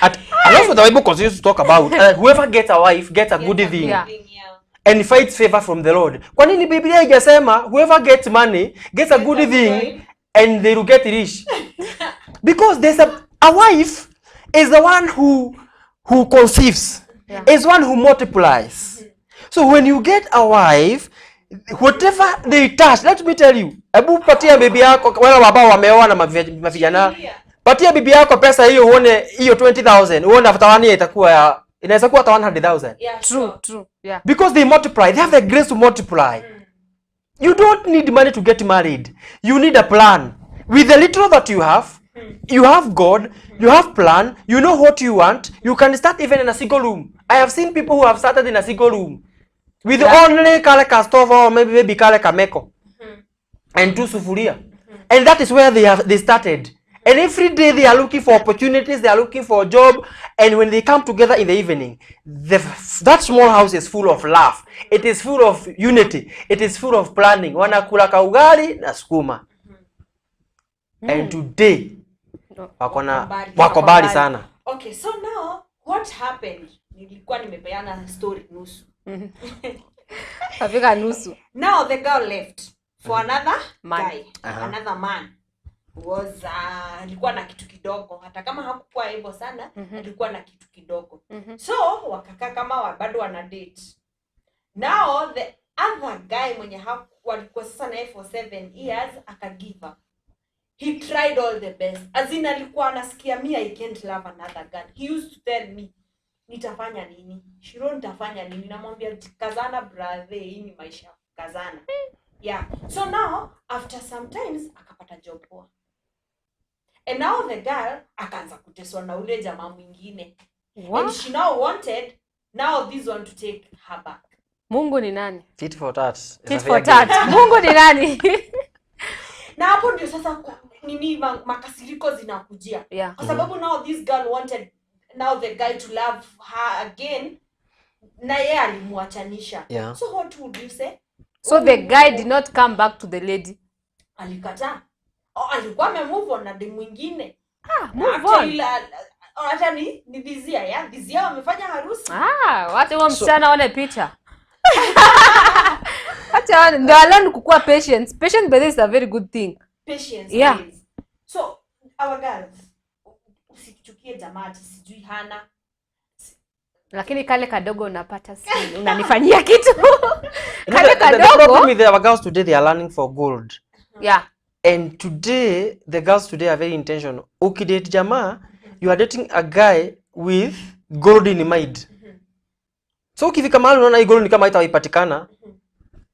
Speaker 12: And also the Bible continues to talk about whoever gets a wife gets a good thing.
Speaker 11: Yeah.
Speaker 12: And finds favor from the Lord. Kwa nini Biblia haijasema whoever gets money gets a good thing And they will get rich. Because there's a wife is the one who conceives, is one who multiplies. So when you get a wife, whatever they touch, let me tell you, ebu patia bibi yako, wale ambao wameoa na mavijana, patia bibi yako pesa hiyo uone hiyo 20,000, uone after 1 year itakuwa inaweza kuwa hata 100,000.
Speaker 10: Yeah,
Speaker 11: true, true. Yeah.
Speaker 12: Because they multiply, they have the grace to multiply. You don't need money to get married. You need a plan. With the little that you have, you have God, you have plan, you know what you want, you can start even in a single room. I have seen people who have started in a single room with only kale kastova or maybe kale kameko and two sufuria. And that is where they started. And every day they are looking for opportunities, they are looking for a job. And when they come together in the evening, that small house is full of love. It is full of unity. It is full of planning. Wanakula kaugali na sukuma. And today, wako mbali sana.
Speaker 10: Okay, so now, what happened? Nilikuwa nimepeana story nusu.
Speaker 11: Afika nusu.
Speaker 10: Now the girl left for another
Speaker 11: man.
Speaker 10: Guy. Another man. Was alikuwa na kitu kidogo, hata kama hakukuwa hivyo sana, alikuwa na kitu kidogo. So wakakaa kama bado wana date. Now the other guy mwenye walikuwa sasa naye for 7 years aka give up. He tried all the best. As in alikuwa anasikia me I can't love another girl. He used to tell me nitafanya nini? Shiro nitafanya nini? Namwambia kazana brother, hii ni maisha kazana. Yeah. So now after some times akapata job poa. And now the girl akaanza kuteswa na ule jamaa mwingine.
Speaker 11: What?
Speaker 10: And she now wanted now this one to take her back.
Speaker 11: Mungu ni nani?
Speaker 12: Tit for tat.
Speaker 11: Tit for tat. Mungu ni nani?
Speaker 10: Na hapo ndio sasa nini makasiriko zinakujia.
Speaker 11: Yeah.
Speaker 10: Kwa sababu now this girl wanted now the guy to love her again na yeye alimuachanisha.
Speaker 12: Yeah.
Speaker 10: So what would you say?
Speaker 11: So the guy did not come back to the lady.
Speaker 10: Alikataa. Oh, alikuwa amemove on na dem mwingine.
Speaker 11: Move on.
Speaker 10: Hata ni dhizia, ya? Dhizia wamefanya harusi.
Speaker 11: Wacha huo msichana aone picha. Acha ndio learn kukua patience. Patience by this is a very good thing.
Speaker 10: Patience.
Speaker 11: Yeah.
Speaker 10: Is. So our girls, usichukie jamaa sijui hana.
Speaker 11: Lakini kale kadogo unapata si unanifanyia kitu. Kale kadogo.
Speaker 12: The problem with our girls today, they are learning for gold.
Speaker 11: Yeah.
Speaker 12: And today, the girls today are very intentional. Ukidate jamaa, you are dating a guy with gold in mind. So ukifika mahali unaona hii gold ni kama haitaipatikana,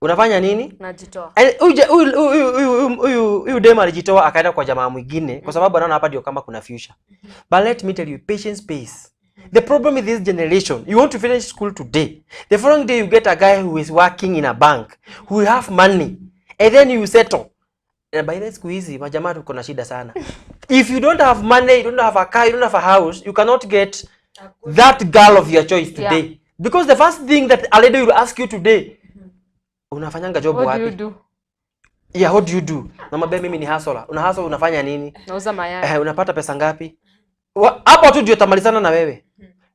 Speaker 12: unafanya nini?
Speaker 11: Najitoa.
Speaker 12: Huyu dema alijitoa akaenda kwa jamaa mwingine kwa sababu anaona hapa ndio kama kuna future. But let me tell you, patience pays. The problem with this generation, you want to finish school today. The following day you get a guy who is working in a bank, who have money, and then you settle. And by the siku hizi majamaa tuko na shida sana. If you don't have money, you don't have a car, you don't have a house, you cannot get that girl of your choice today.
Speaker 11: Yeah.
Speaker 12: Because the first thing that a lady will ask you today, unafanyanga job wapi?
Speaker 11: What do you do?
Speaker 12: Yeah, what do you do? Na mabe mimi ni hustler. Una hustle unafanya nini?
Speaker 11: Nauza mayai.
Speaker 12: Unapata pesa ngapi? Hapo tu ndio tamalizana na wewe.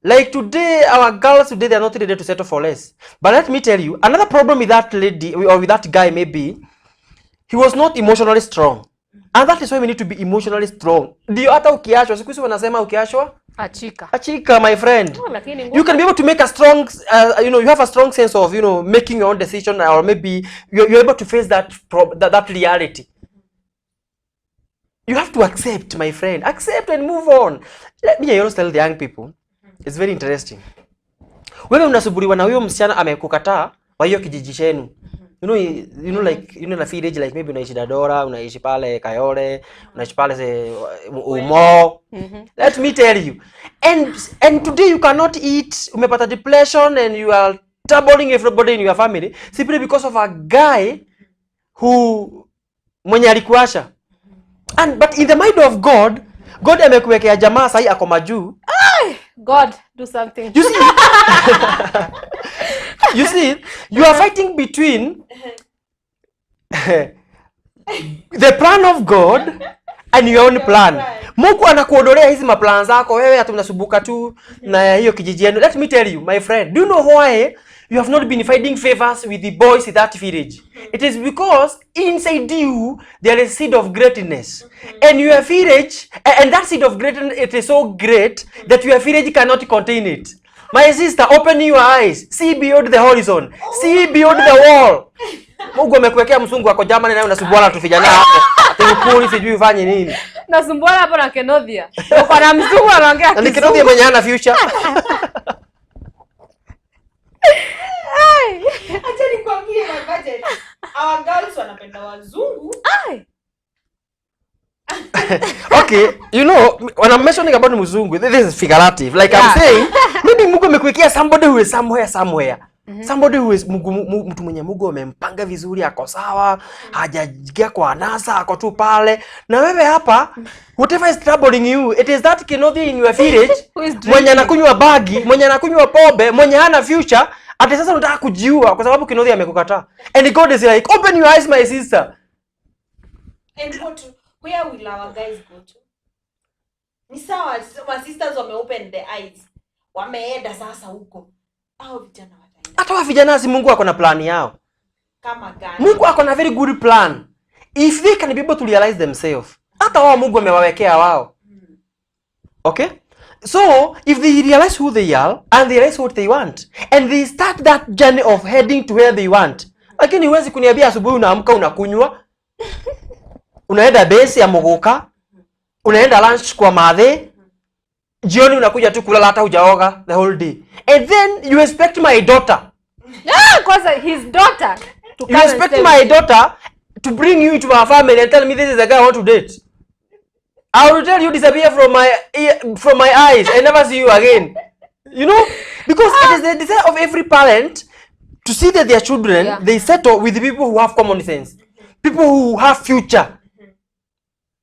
Speaker 12: Like today, our girls today, they are not ready to settle for less. But let me tell you, another problem with that lady or with that guy maybe, he was not emotionally strong. And that is why we need to be emotionally strong. Ndio hata ukiachwa, siku hizi wanasema ukiachwa,
Speaker 11: achika.
Speaker 12: Achika, my friend.
Speaker 11: Oh,
Speaker 12: you can be able to make a strong, you know, you have a strong sense of, you know, making your own decision, or maybe you're able to face that that reality. You have to accept, my friend. Accept and move on. Let me always tell the young people, it's very interesting. Wewe unasuburiwa na huyo msichana amekukataa wa hiyo kijiji chenu. You know like, you know, na village, like maybe unaishi Dadora, unaishi pale Kayole, unaishi pale Umo. Let me tell you. And today you cannot eat, umepata depression and you are troubling everybody in your family simply because of a guy who mwenye alikuasha. And but in the mind of God, God amekuwekea jamaa sahi ako majuu.
Speaker 11: God, do something.
Speaker 12: You see, you see, you are fighting between the plan of God and your own plan. Mungu anakuondolea hizi maplan zako, wewe hata unasumbuka tu na hiyo kijiji yenu. Let me tell you, my friend, do you know why you have not been finding favors with the boys in that village. It is because inside you there is seed of greatness. And your village, and that seed of greatness, it is so great that your village cannot contain it. My sister, open your eyes. See beyond the horizon. See beyond the wall. Mungu amekuwekea mzungu wako Germany naye unasumbuana tu vijana hapo. Ati ukuli sijui ufanye nini.
Speaker 11: Nasumbuana hapo na Kenothia. Uko na mzungu anaongea
Speaker 12: Na ni Kenothia mwenye hana future.
Speaker 10: Acha nikwambie my budget. Our girls wanapenda wazungu.
Speaker 11: Ai.
Speaker 12: Okay, you know, when I'm mentioning about mzungu, this is figurative. Like I'm saying, maybe Mungu amekuwekea somebody who is somewhere. Somebody who is Mungu, mtu mwenye Mungu amempanga vizuri, ako sawa, hajaingia kwa anasa, ako tu pale. Na wewe hapa, whatever is troubling you, it is that Kenothia in your village,
Speaker 11: Who is
Speaker 12: mwenye anakunywa bagi, mwenye anakunywa pombe, mwenye hana future, ati sasa unataka kujiua kwa sababu Kenothia amekukataa. And God is like, open your eyes my sister.
Speaker 10: And where will our guys go to? Ni sawa, my sisters wame open the eyes. Wameenda sasa huko. Hao vijana wataenda.
Speaker 12: Hata wa vijana si Mungu ako na plan yao.
Speaker 10: Kama gani?
Speaker 12: Mungu ako na very good plan. If they can be able to realize themselves. Hata wao Mungu amewawekea wao. Okay? So, if they realize who they are and they realize what they want and they start that journey of heading to where they want. Lakini huwezi kuniambia asubuhi unaamka unakunywa, unaenda base ya Muguka, unaenda lunch kwa madhe, jioni unakuja tu kulala hata hujaoga the whole day. And then you expect my daughter.
Speaker 11: Kwanza his daughter to
Speaker 12: You
Speaker 11: come and
Speaker 12: expect
Speaker 11: stay
Speaker 12: my
Speaker 11: with you.
Speaker 12: daughter to bring you to my family and tell me this is the guy I want to date. I will tell you disappear from my eyes. I never see you again. You know, because it is the desire of every parent to see that their children they settle with the people who have common sense, people who have future.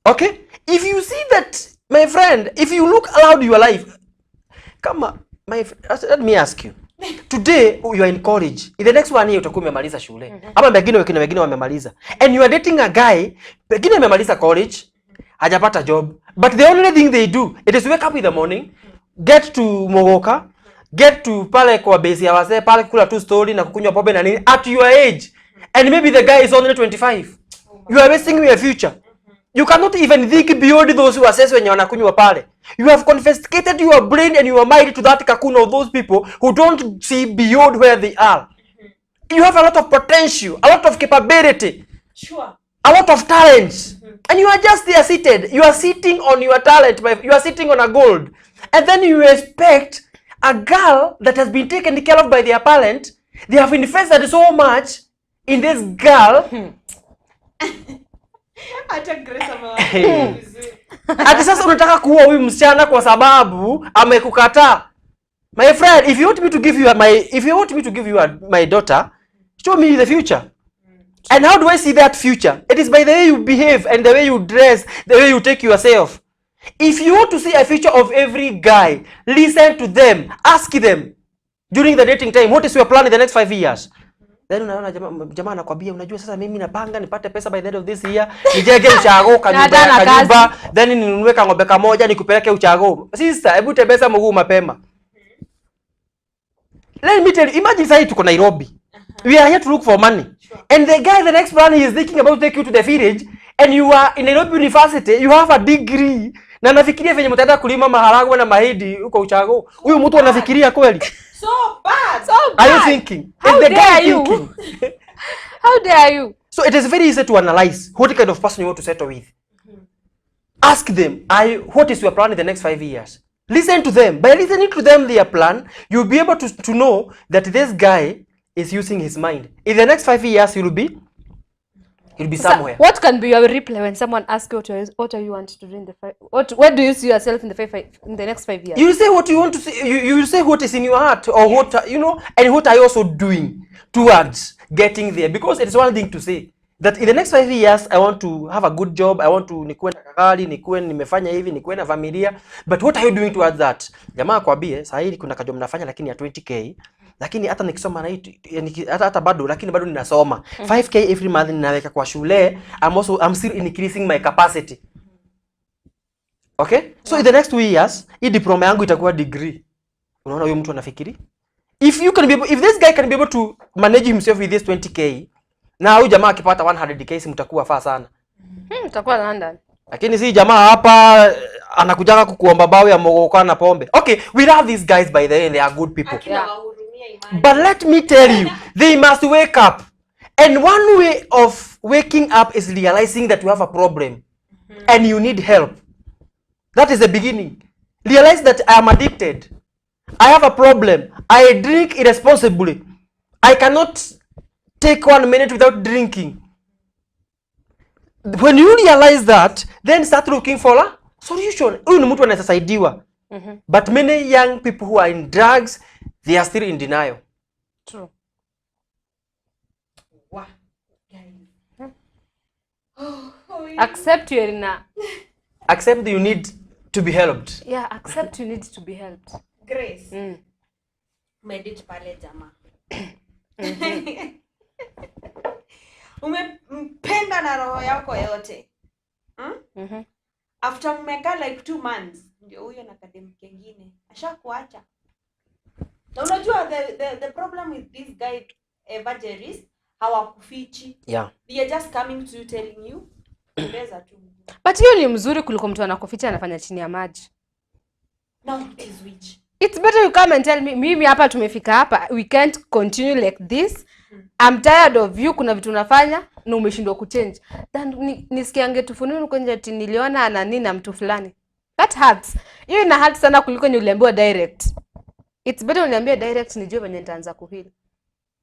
Speaker 12: Okay? If you see that, my friend, if you look around your life, come on, my let me ask you. Today you are in college. In the next 1 year utakuwa umemaliza shule. Ama wengine wamemaliza. And you are dating a guy, pengine amemaliza college, hajapata job. But the only thing they do, it is wake up in the morning, get to Mogoka, get to pale kwa base ya wazee, pale kula tu story na kukunywa pombe na nini at your age. And maybe the guy is only 25. You are wasting your future. You cannot even think beyond those who assess wenye wanakunywa pale. You have confiscated your brain and your mind to that cocoon of those people who don't see beyond where they are. You have a lot of potential, a lot of capability,
Speaker 10: Sure.
Speaker 12: a lot of talents. And you are just there seated. You are sitting on your talent. You are sitting on a gold. And then you expect a girl that has been taken care of by their parent. They have invested so much in this girl.
Speaker 10: Hata Grace amewaambia vizuri.
Speaker 12: Ati sasa unataka kuua huyu msichana kwa sababu amekukataa. My friend, if you want me to give you my if you want me to give you my daughter, show me the future. And how do I see that future? It is by the way you behave and the way you dress, the way you take yourself. If you want to see a future of every guy, listen to them, ask them during the dating time, what is your plan in the next 5 years? Then unaona jamaa anakuambia unajua sasa mimi napanga nipate pesa by the end of this year, nijenge uchago kanyumba, then ninunue kang'ombe kamoja nikupeleke uchago. Sister, hebu tembeza mguu mapema. Let me tell you, imagine sasa tuko Nairobi. We are here to look for money.
Speaker 10: Sure.
Speaker 12: And the guy, the next plan he is thinking about take you to the village, and you are in Nairobi University, you have a degree. Na nafikiria venye mtaenda kulima maharagwe na mahindi huko uchago. Huyu mtu anafikiria kweli?
Speaker 10: So bad.
Speaker 11: So bad.
Speaker 12: Are you thinking?
Speaker 11: How
Speaker 12: Is the
Speaker 11: dare
Speaker 12: guy
Speaker 11: you?
Speaker 12: thinking?
Speaker 11: How dare you?
Speaker 12: So it is very easy to analyze what kind of person you want to settle with. Ask them, what is your plan in the next 5 years? Listen to them. By listening to them, their plan, you'll be able to know that this guy is using his mind. In the next 5 years, he'll be somewhere.
Speaker 11: So what can be your reply when someone asks you what are you want to do in the what do you see yourself in the in the next 5 years?
Speaker 12: You say what you want to see. You say what is in your heart, or what you know, and what are you also doing towards getting there? Because it's one thing to say that in the next 5 years I want to have a good job, I want to nikuwe na gari, nikuwe nimefanya hivi, nikuwe na familia, but what are you doing towards that? Jamaa akwambie sasa hii kuna kajob nafanya lakini ya 20k, lakini hata nikisoma na hii hata bado, lakini bado ninasoma 5k every month ninaweka kwa shule. I'm still increasing my capacity. Okay? So in the next 2 years hii diploma yangu itakuwa degree. Unaona huyo mtu anafikiri? If you can be able, if this guy can be able to manage himself with this 20K, na huyu jamaa akipata 100K si mtakuwa faa sana.
Speaker 11: Mtakuwa London.
Speaker 12: Lakini si jamaa hapa anakujanga kukuomba bao ya mogoka na pombe. Okay, we love these guys by the way, they are good people.
Speaker 11: Yeah.
Speaker 12: But let me tell you, they must wake up. And one way of waking up is realizing that you have a problem and you need help. That is the beginning. Realize that I am addicted. I have a problem. I drink irresponsibly. I cannot take 1 minute without drinking. When you realize that, then start looking for a solution. Huyu ni mtu anaweza saidiwa. But many young people who are in drugs, they are still in denial.
Speaker 11: True.
Speaker 10: Wow.
Speaker 11: Accept you're in a...
Speaker 12: Accept you need to be helped.
Speaker 11: Yeah, accept you need to be helped.
Speaker 10: Grace. Umedate pale jamaa. Umempenda na roho yako yote. After mmekaa like 2 months, ndio huyo na kadem kengine ashakuacha. Na unajua the problem with this guy evangelist, hawakufichi.
Speaker 12: Yeah.
Speaker 10: They are just coming to you telling you mbeza tu.
Speaker 11: But hiyo ni mzuri kuliko mtu anakuficha anafanya chini ya maji.
Speaker 10: Now it is which.
Speaker 11: It's better you come and tell me, mimi hapa tumefika hapa, we can't continue like this. I'm tired of you, kuna vitu unafanya na umeshindwa kuchange. Then nisikiange tufununu kwenye ati niliona ana nini na mtu fulani. That hurts. Hiyo ina hurt sana kuliko ni uliambiwa direct. It's better uniambie direct nijue venye nitaanza kuheal.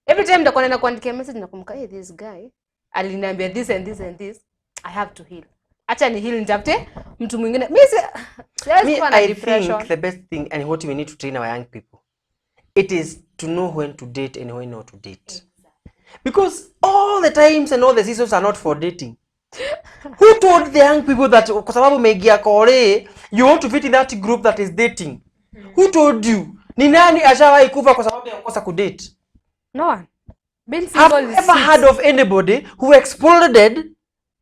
Speaker 11: Every time nitakuwa naenda kuandikia message nakumbuka, hey, this guy aliniambia this and this and this. I have to heal. Acha ni heal nitafute mtu mwingine. Mimi siwezi kuwa na depression.
Speaker 12: I think the best thing and what we need to train our young people, it is to know when to date and when not to date. Because all the times and all the seasons are not for dating. Who told the young people that kwa sababu umeingia kore, you want to fit in that group that is dating? Who told you? Ni nani ashawahi kufa kwa sababu ya kukosa kudate?
Speaker 11: No one. Being
Speaker 12: Have
Speaker 11: single
Speaker 12: you
Speaker 11: is
Speaker 12: ever heard of anybody who exploded?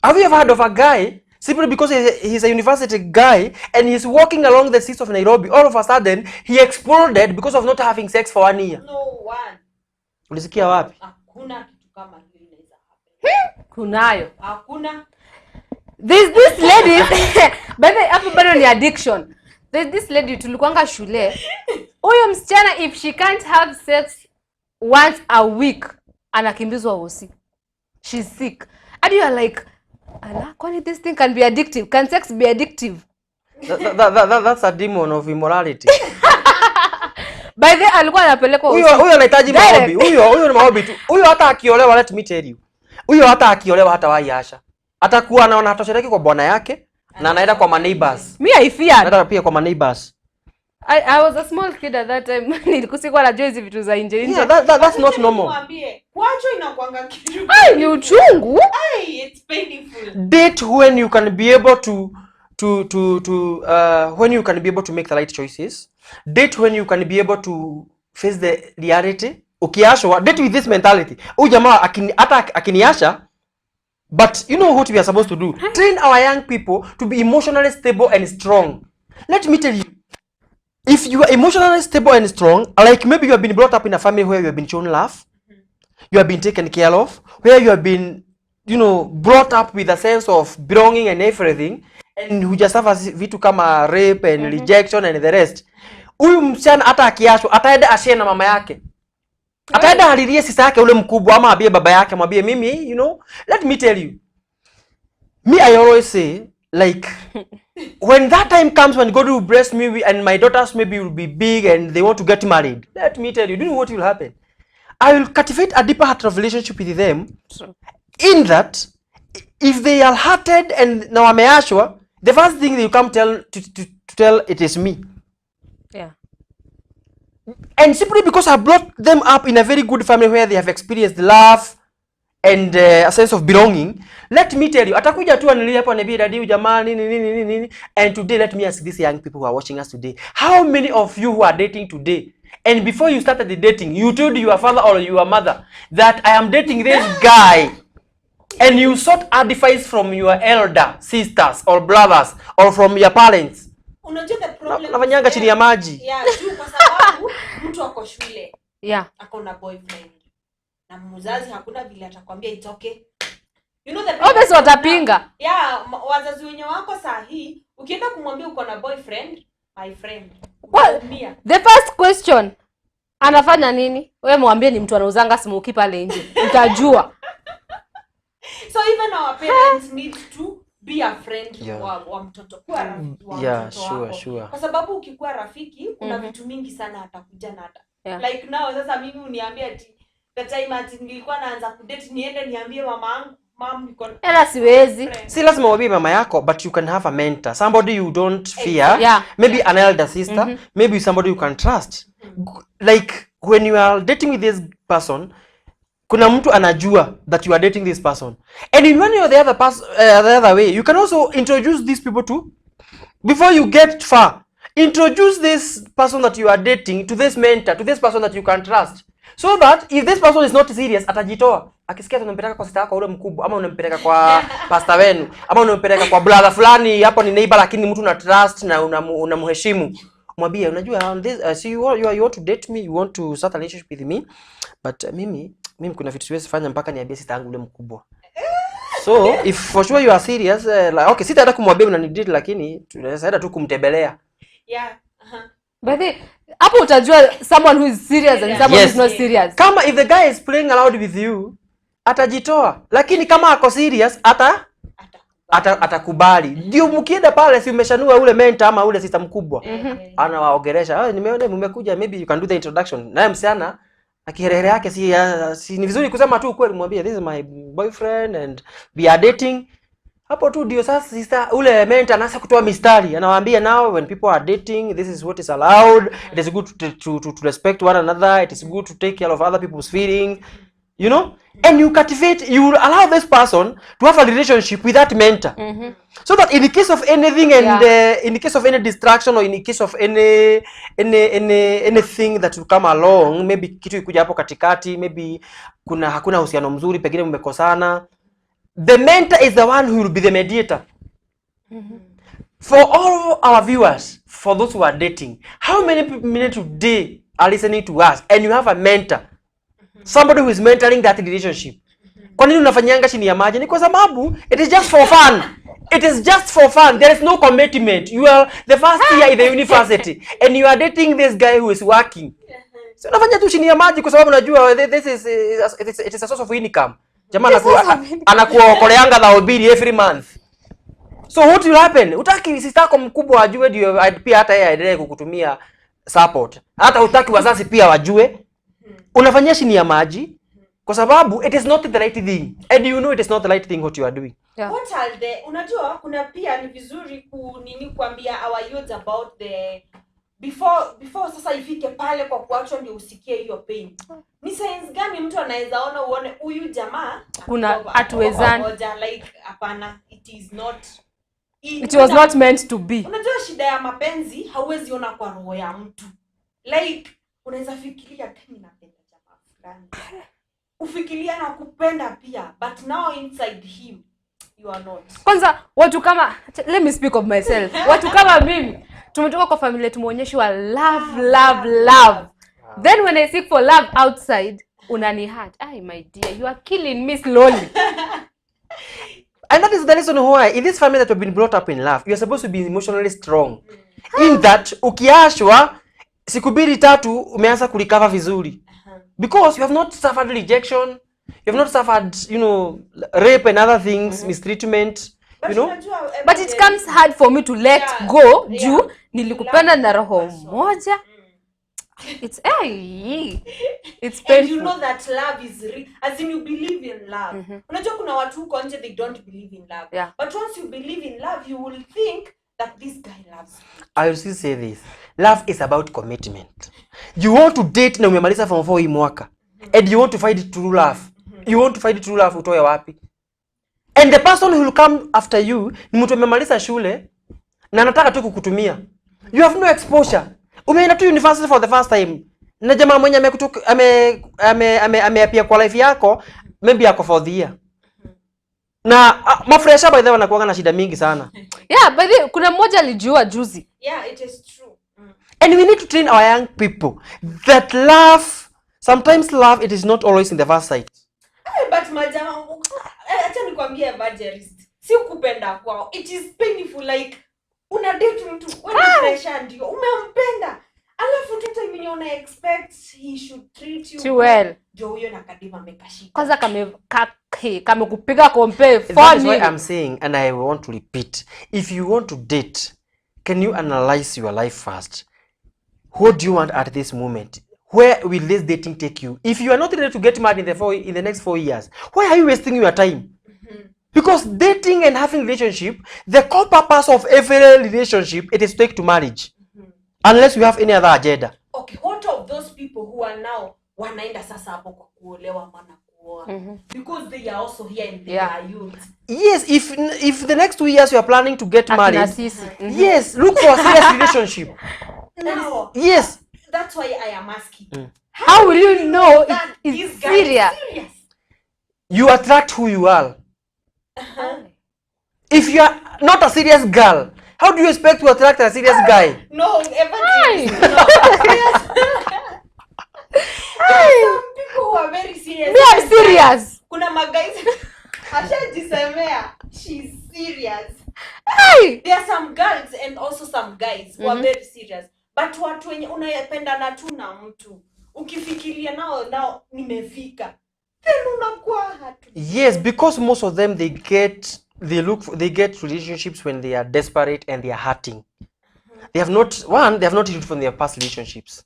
Speaker 12: Have you ever heard of a guy simply because he's a university guy and he's walking along the streets of Nairobi, all of a sudden he exploded because of not having sex for 1 year?
Speaker 10: No one.
Speaker 12: Ulisikia wapi?
Speaker 10: Hakuna kitu kama hiyo inaweza happen.
Speaker 11: Kunayo.
Speaker 10: Hakuna.
Speaker 11: There's this lady by the hapo bado ni addiction. There's this lady tulikuanga shule. Huyo msichana if she can't have sex once a week anakimbizwa hosi. She's sick. And you are like, ala, kwani this thing can be addictive? Can sex be addictive?
Speaker 12: That's a demon of immorality.
Speaker 11: By the alikuwa anapelekwa
Speaker 12: hosi. Huyo anahitaji maombi. Huyo ni maombi tu. Huyo hata akiolewa, let me tell you. Huyo hata akiolewa hata waiasha. Atakuwa anaona hatosheleki kwa bwana yake na anaenda kwa neighbors.
Speaker 11: Me I feared.
Speaker 12: Anaenda pia kwa neighbors.
Speaker 11: I was a small kid at that time. Nilikuwa najua hizi vitu za nje nje.
Speaker 12: Yeah, that's not normal.
Speaker 10: Niambie, kuacho inakuanga kitu.
Speaker 11: Ai, ni uchungu.
Speaker 10: Ai, it's painful.
Speaker 12: Date when you can be able to when you can be able to make the right choices. Date when you can be able to face the reality. Ukiashwa, date with this mentality. Huyu jamaa hata akiniasha, but you know what we are supposed to do? Train our young people to be emotionally stable and strong. Let me tell you, if you are emotionally stable and strong, like maybe you have been brought up in a family where you have been shown love, you have been taken care of, where you have been, you know, brought up with a sense of belonging and everything, and hujasuffer vitu kama rape and rejection and the rest. Huyu msichana hata akiachwa, ataenda ashare na mama yake. Ataenda alilie sisa yake ule mkubwa ama abie baba yake, mwambie mimi, you know, let me tell you. Me, I always say, like, when that time comes when God will bless me and my daughters maybe will be big and they want to get married, let me tell you, do you know what will happen? I will cultivate a deeper heart of relationship with them.
Speaker 11: True.
Speaker 12: In that, if they are hurted and na wameashwa, the first thing they come tell to tell it is me.
Speaker 11: Yeah.
Speaker 12: And simply because I brought them up in a very good family where they have experienced love and a sense of belonging, let me tell you, atakuja tu anilie hapo aniambie daddy jamani nini nini nini. And today let me ask these young people who are watching us today, how many of you who are dating today, and before you started the dating, you told your father or your mother that I am dating this guy, and you sought advice from your elder sisters or brothers or from your parents?
Speaker 10: Unajua the problem.
Speaker 12: Nafanyanga chini ya maji.
Speaker 10: Yeah, juu kwa sababu mtu ako shule.
Speaker 11: Yeah.
Speaker 10: Ako na boyfriend. Na mzazi hakuna vile atakwambia it's okay. You know the
Speaker 11: Obviously watapinga.
Speaker 10: Yeah, wazazi wenye wako saa hii ukienda kumwambia uko na boyfriend, my friend.
Speaker 11: Well, the first question, anafanya nini? Wewe mwambie ni mtu anauzanga smoky pale nje. Utajua.
Speaker 10: So even our parents need to be a friend wa mtoto, kuwa rafiki wa mtoto wako.
Speaker 12: Sure.
Speaker 10: Kwa sababu ukikuwa rafiki kuna vitu mingi sana atakuja na hata. Like now sasa mimi uniambie ati the time ati nilikuwa naanza kudate niende niambie mama yangu, mom niko
Speaker 11: Ela siwezi.
Speaker 12: Si lazima uambie mama yako, but you can have a mentor, somebody you don't fear.
Speaker 11: Yeah.
Speaker 12: Maybe an elder sister, maybe somebody you can trust. Like when you are dating with this person, kuna mtu anajua that you are dating this person. And in one or the other the other way, you can also introduce these people to, before you get far, introduce this person that you are dating to this mentor, to this person that you can trust. So that if this person is not serious, atajitoa. Akisikia tunampeleka kwa sister yako ule mkubwa, ama unampeleka kwa pastor wenu, ama unampeleka kwa brother fulani, hapo ni neighbor lakini mtu una trust na unamheshimu. Mwambie, unajua this, see you want to date me, you want to start a relationship with me, but mimi kuna vitu siwezi fanya mpaka niambie sister yangu ule mkubwa. So if for sure you are serious, like, okay, sitaenda kumwambia unanidate lakini tunaweza tu kumtembelea.
Speaker 10: Yeah.
Speaker 11: But hapo utajua someone who is serious and someone who is not serious.
Speaker 12: Kama if the guy is playing around with you, atajitoa. Lakini kama ako serious, atakubali. Ndio mkienda pale si umeshanua ule mentor ama ule sister mkubwa. Anawaongelesha, nimeona mmekuja, maybe you can do the introduction. Naye msichana akiherehere yake si ni vizuri kusema tu ukweli, mwambie this is my boyfriend and we are dating. Hapo tu ndio sasa sister ule mentor anaanza kutoa mistari, anawaambia now when people are dating this is what is allowed, it is good to respect one another, it is good to take care of other people's feelings, you know, and you cultivate, you will allow this person to have a relationship with that mentor. So that in the case of anything and in the case of any distraction or in the case of anything that will come along, maybe kitu ikuja hapo katikati, maybe kuna hakuna uhusiano mzuri, pengine mmekosana, the mentor is the one who will be the mediator. For all our viewers, for those who are dating, how many people today are listening to us and you have a mentor? Somebody who is mentoring that relationship. Kwa nini unafanyanga chini ya maji? Ni kwa sababu it is just for fun. It is just for fun. There is no commitment. You are the first year in the university and you are dating this guy who is working. So unafanya tu chini ya maji kwa sababu unajua this is it is a source of income. Jamaa anakuokoleanga dhao mbili every month. So what will happen? Utaki sister yako mkubwa ajue ndio pia hata yeye aendelee kukutumia support. Hata utaki wazazi pia wajue. Unafanyia chini ya maji kwa sababu it is not the right thing and you know it is not the right thing what you are doing.
Speaker 11: Yeah.
Speaker 10: What are the, unajua kuna pia ni vizuri kuambia our youth about the before sasa ifike pale kwa kuachwa ndio usikie hiyo pain. Ni signs gani mtu anaweza ona uone huyu jamaa
Speaker 11: kuna hatuwezani?
Speaker 10: Like hapana, it is not,
Speaker 11: it was not meant to be.
Speaker 10: Unajua shida ya mapenzi hauwezi ona kwa roho ya mtu. Like unaweza fikiria kama napenda jamaa fulani, ufikiria na kupenda pia, but now inside him you are not.
Speaker 11: Kwanza watu kama, let me speak of myself. Watu kama mimi tumetoka kwa familia tumeonyeshwa love love love. Then when I seek for love outside, unani hurt. Ay my dear, you are killing me slowly.
Speaker 12: And that is the reason why in this family that have been brought up in love, you are supposed to be emotionally strong. In that ukiashwa siku mbili tatu umeanza kurecover vizuri. Because you have not suffered rejection, you have not suffered, you know, rape and other things, mistreatment,
Speaker 10: but
Speaker 12: you know.
Speaker 11: But it comes hard for me to let go juu nilikupenda na roho moja. It's it's painful.
Speaker 10: And you know that love is real, as in you believe in love. Unajua kuna watu huko nje they don't believe in love.
Speaker 11: Yeah.
Speaker 10: But once you believe in love, you will think that this guy loves you.
Speaker 12: I will still say this. Love is about commitment. You want to date na umemaliza form 4 hii mwaka. And you want to find true love. You want to find true love utoe wapi? And the person who will come after you ni mtu amemaliza shule na anataka tu kukutumia. You have no exposure. Umeenda tu university for the first time. Na jamaa mwenye ameapia kwa life yako, maybe ako for the year. Na mafresha by the way wanakuanga na shida mingi sana.
Speaker 11: Yeah, by the way, kuna mmoja alijua juzi.
Speaker 10: Yeah, it is true.
Speaker 12: And we need to train our young people that love Sometimes love, it is not always in the first sight.
Speaker 10: But majama, acha nikwambie evangelist, si kupenda kwao. It is painful, like una date mtu, wewe pressure ndio umempenda. Alafu tu time yenye una expect he should treat you
Speaker 11: too well.
Speaker 10: Ndio huyo na kadima amekashika.
Speaker 11: Kwanza kamekupiga compare
Speaker 12: That is
Speaker 11: 4
Speaker 12: why I'm saying, and I want to repeat, if you want to date, can you analyze your life first? What do you want at this moment? Where will this dating take you? If you are not ready to get married in the next 4 years, why are you wasting your time? Because dating and having relationship, the core purpose of every relationship, it is to take to marriage. Unless you have any other agenda.
Speaker 10: Okay, what of those people who are now wanaenda sasa hapo kwa kuolewa maana kuoa? Because they are also here and they are youth.
Speaker 12: Yes, if the next 2 years you are planning to get married, yes, look for a serious relationship.
Speaker 10: Now,
Speaker 12: yes.
Speaker 10: That's why I am asking.
Speaker 11: How will you know it's serious?
Speaker 12: You attract who you are. If you are not a serious girl, how do you expect to attract a serious guy?
Speaker 10: No, evangelist. No. Some people who are very serious.
Speaker 11: Me, I'm serious.
Speaker 10: Kuna maguys ashajisemea she's serious.
Speaker 11: Hey!
Speaker 10: There are some girls and also some guys who are very serious. But watu wenye unapendana tu na mtu, ukifikiria nao nimefika, then unakuwa hatu.
Speaker 12: Yes, because most of them they get relationships when they are desperate and they are hurting. They have not healed from their past relationships.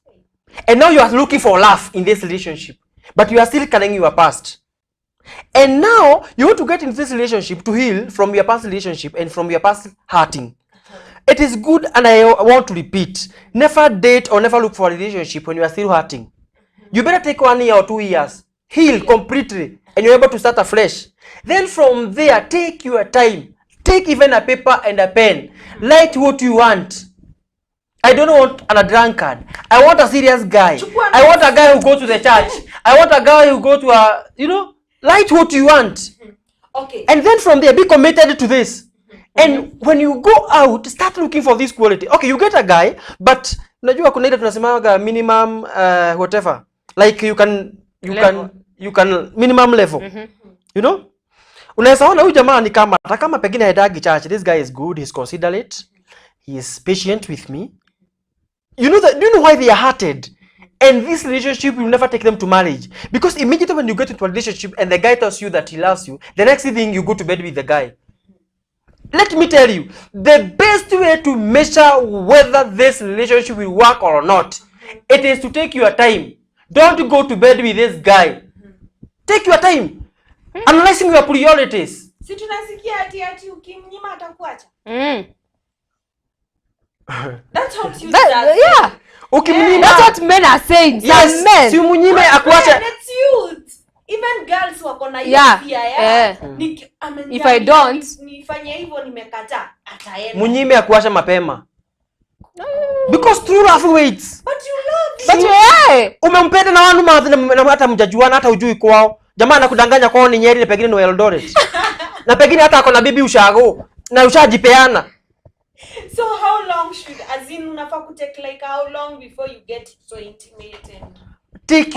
Speaker 12: And now you are looking for love in this relationship, but you are still carrying your past. And now you want to get into this relationship to heal from your past relationship and from your past hurting. It is good, and I want to repeat, never date or never look for a relationship when you are still hurting. You better take 1 year or 2 years, heal completely, and you're able to start afresh. Then from there, take your time. Take even a paper and a pen. Write what you want. I don't want a drunkard. I want a serious guy. I want a guy who goes to the church. I want a guy who goes to a, you know, write what you want.
Speaker 10: Okay.
Speaker 12: And then from there, be committed to this. And when you go out, start looking for this quality. Okay, you get a guy, but unajua kuna ile tunasemaga minimum whatever. Like you can minimum level. You know? Unaweza ona huyu jamaa ni kama hata kama pengine haendagi church, this guy is good, he's considerate, he is patient with me. You know that, do you know why they are hurted? And this relationship will never take them to marriage. Because immediately when you get into a relationship and the guy tells you that he loves you, the next thing you go to bed with the guy. Let me tell you, the best way to measure whether this relationship will work or not, it is to take your time. Don't go to bed with this guy. Take your time. Analyzing your priorities.
Speaker 10: Si tunasikia ati ukimnyima atakuacha. That's what you say.
Speaker 11: Yeah.
Speaker 12: Ukimnyima.
Speaker 11: That's what men are saying.
Speaker 12: Yes.
Speaker 11: Men.
Speaker 12: Si umunyime akuache.
Speaker 10: That's youth. Even girls wako na hiyo fear ya.
Speaker 11: If I don't,
Speaker 10: nifanye hivyo nimekataa, ataenda.
Speaker 12: Munyime akuacha mapema. Because true love waits.
Speaker 10: But you love.
Speaker 11: But yeah.
Speaker 12: Umempenda na wanu na hata mjajuana, hata hujui kwao. Jamaa anakudanganya kwao ni Nyeri na pengine ni Eldoret. Na pengine hata ako na bibi ushago na ushajipeana.
Speaker 10: So how long should, as in unafaa ku take like how long before you get so intimate and
Speaker 12: Take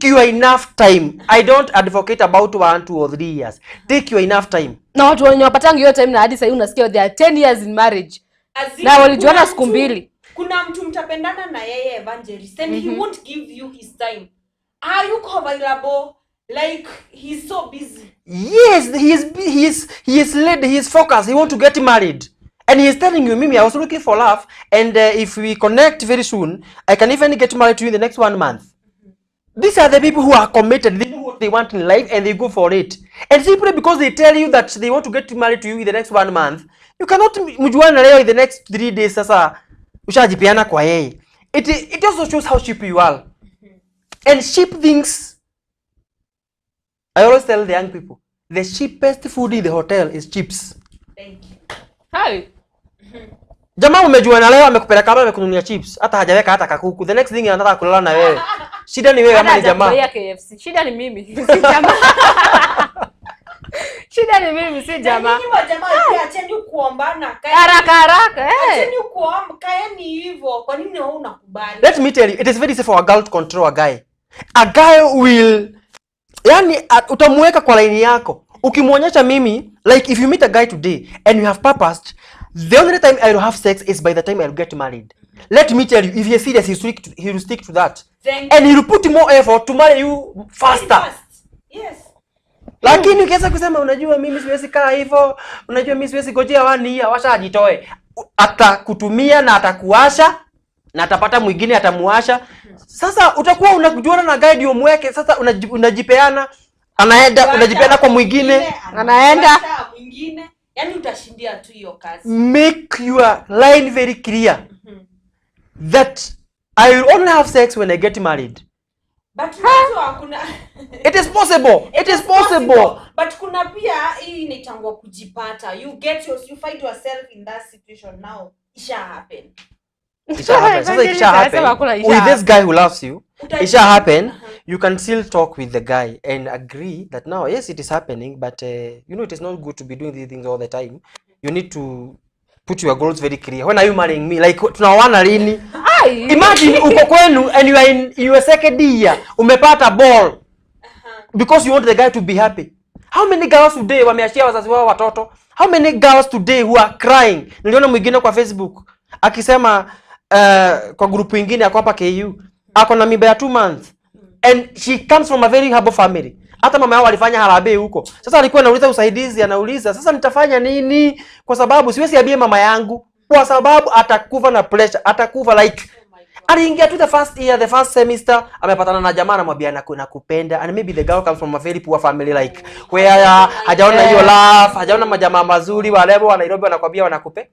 Speaker 12: your enough time. I don't advocate about 1, 2 or 3 years. Take your enough time.
Speaker 11: Na watu wenye wapatangi hiyo time na hadi sasa unasikia they are 10 years in marriage. Na walijuana siku mbili.
Speaker 10: Kuna mtu mtapendana na yeye evangelist and he won't give you his time. Are you available? Like he's so busy.
Speaker 12: Yes, he is led, he is focused. He want to get married. And he is telling you, Mimi, I was looking for love, and if we connect very soon, I can even get married to you in the next 1 month. These are the people who are committed. They know what they want in life, and they go for it. And simply because they tell you that they want to get married to you in the next 1 month, you cannot mjuana leo in the next 3 days. Sasa ushajipeana kwa yeye. It also shows how cheap you are. And cheap things, I always tell the young people, the cheapest food in the hotel is chips.
Speaker 10: Thank you.
Speaker 11: Hi.
Speaker 12: Jamaa umejuana leo amekupeleka kama amekununulia chips, hata hajaweka hata kakuku. The next thing anataka kulala na wewe. Shida ni wewe ama ni jamaa?
Speaker 11: KFC. Shida ni mimi, si jamaa. Shida ni mimi, si jamaa.
Speaker 10: Nyinyi wa jamaa pia acheni kuombana.
Speaker 11: Haraka haraka, eh.
Speaker 10: Acheni kuomba, kaeni hivyo. Kwa nini wewe unakubali?
Speaker 12: Let me tell you, it is very easy for a girl to control a guy. A guy will, yani utamuweka kwa laini yako. Ukimwonyesha mimi, like if you meet a guy today and you have purposed, the only time I will have sex is by the time I will get married. Let me tell you, if he is serious, he will stick to that. And he will put more effort to marry you faster.
Speaker 10: Yes.
Speaker 12: Lakini ukianza kusema unajua mimi siwezi kaa hivyo, unajua mimi siwezi gojea 1 year, washa ajitoe. Atakutumia na atakuasha na atapata mwingine atamuasha. Sasa utakuwa unajuana na guide umweke, sasa unajipeana, anaenda unajipeana kwa mwingine,
Speaker 11: anaenda
Speaker 10: mwingine. Yaani utashindia tu hiyo kazi.
Speaker 12: Make your line very clear that I will only have sex when I get married.
Speaker 10: But unajua kuna
Speaker 12: it is possible. It is possible.
Speaker 10: But kuna pia hii inaitangwa kujipata. You find yourself in that situation now. Isha happen.
Speaker 12: Isha happen. Sasa ikisha happen with this guy who loves you, isha happen, you can still talk with the guy and agree that now yes it is happening, but you know it is not good to be doing these things all the time. You need to put your goals very clear. When are you marrying me? Like tunaoana lini? Imagine uko kwenu and you are in your second year, umepata ball because you want the guy to be happy. How many girls today wameachia wazazi wao watoto? How many girls today who are crying? Niliona mwingine kwa Facebook akisema kwa grupu ingine ako hapa KU, ako na mimba ya 2 months and she comes from a very humble family. Hata mama yao alifanya harambee huko. Sasa alikuwa anauliza usaidizi, anauliza sasa nitafanya nini kwa sababu siwezi ambie mama yangu, kwa sababu atakufa na pressure, atakufa like aliingia tu the first year, the first semester, amepatana na jamaa anamwambia nakupenda, and maybe the girl comes from a very poor family like where hajaona hiyo love, hajaona majamaa mazuri warembo wa Nairobi wanakwambia wanakupe.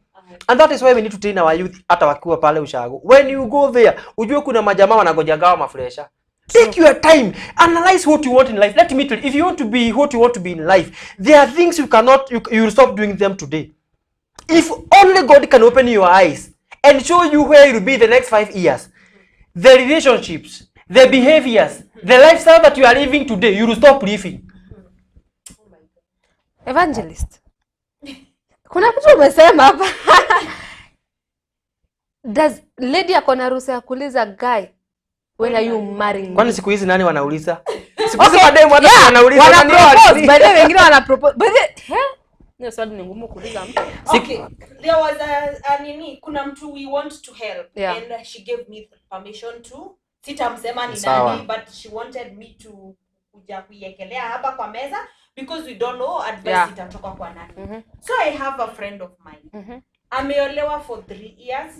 Speaker 12: And that is why we need to train our youth hata wakiwa pale ushago. When you go there, ujue kuna majamaa wanangoja gawa mafresha. Take your time, analyze what you want in life. Let me tell you, if you want to be what you want to be in life, there are things you cannot, you will stop doing them today. If only God can open your eyes and show you where you'll be the next 5 years, the relationships, the behaviors, the lifestyle that you are living today, you will stop living.
Speaker 11: Evangelist, kuna kitu umesema hapa. Does lady ako na ruhusa ya kuuliza guy when are you marrying me?
Speaker 12: Kwani siku hizi nani wanauliza? Siku hizi mademu hata wanauliza,
Speaker 11: wana propose, by the way wengine wana propose. By the no, swali ni ngumu kuuliza mtu.
Speaker 10: Okay, there was a nini, kuna mtu we want to help, yeah. And she gave me permission to, sitamsema ni nani, but she wanted me to kuja kuiekelea hapa kwa meza because we don't know advice itatoka kwa nani. So I have a friend of mine. Ameolewa for 3 years,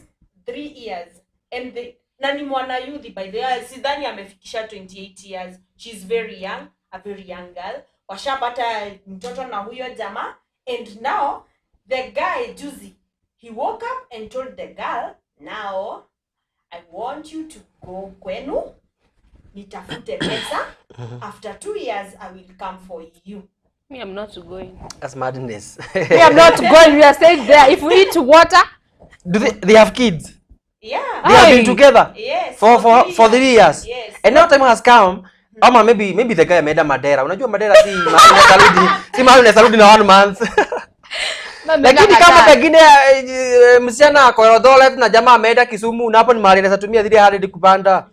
Speaker 10: 3 years, and the na ni mwana youth by the way, sidhani amefikisha 28 years. She's very young, a very young girl. Washapata mtoto na huyo jamaa. And now the guy juzi, he woke up and told the girl, now I want you to go kwenu, nitafute pesa. After 2 years I will come for you.
Speaker 11: Me, I'm not going.
Speaker 12: That's madness.
Speaker 11: Me, I'm not going. We are staying there. If we eat water.
Speaker 12: Do they have kids?
Speaker 10: Yeah.
Speaker 12: They have been together.
Speaker 10: Yes.
Speaker 12: For 3 years.
Speaker 10: Yes.
Speaker 12: And now time has come. Ama maybe the guy ameenda Madera. Unajua Madera si mahali si mahali unasarudi na 1 month. Lakini kama pengine msichana ako Eldoret na jamaa ameenda Kisumu, na hapo ni mahali anaweza tumia 300 kupanda.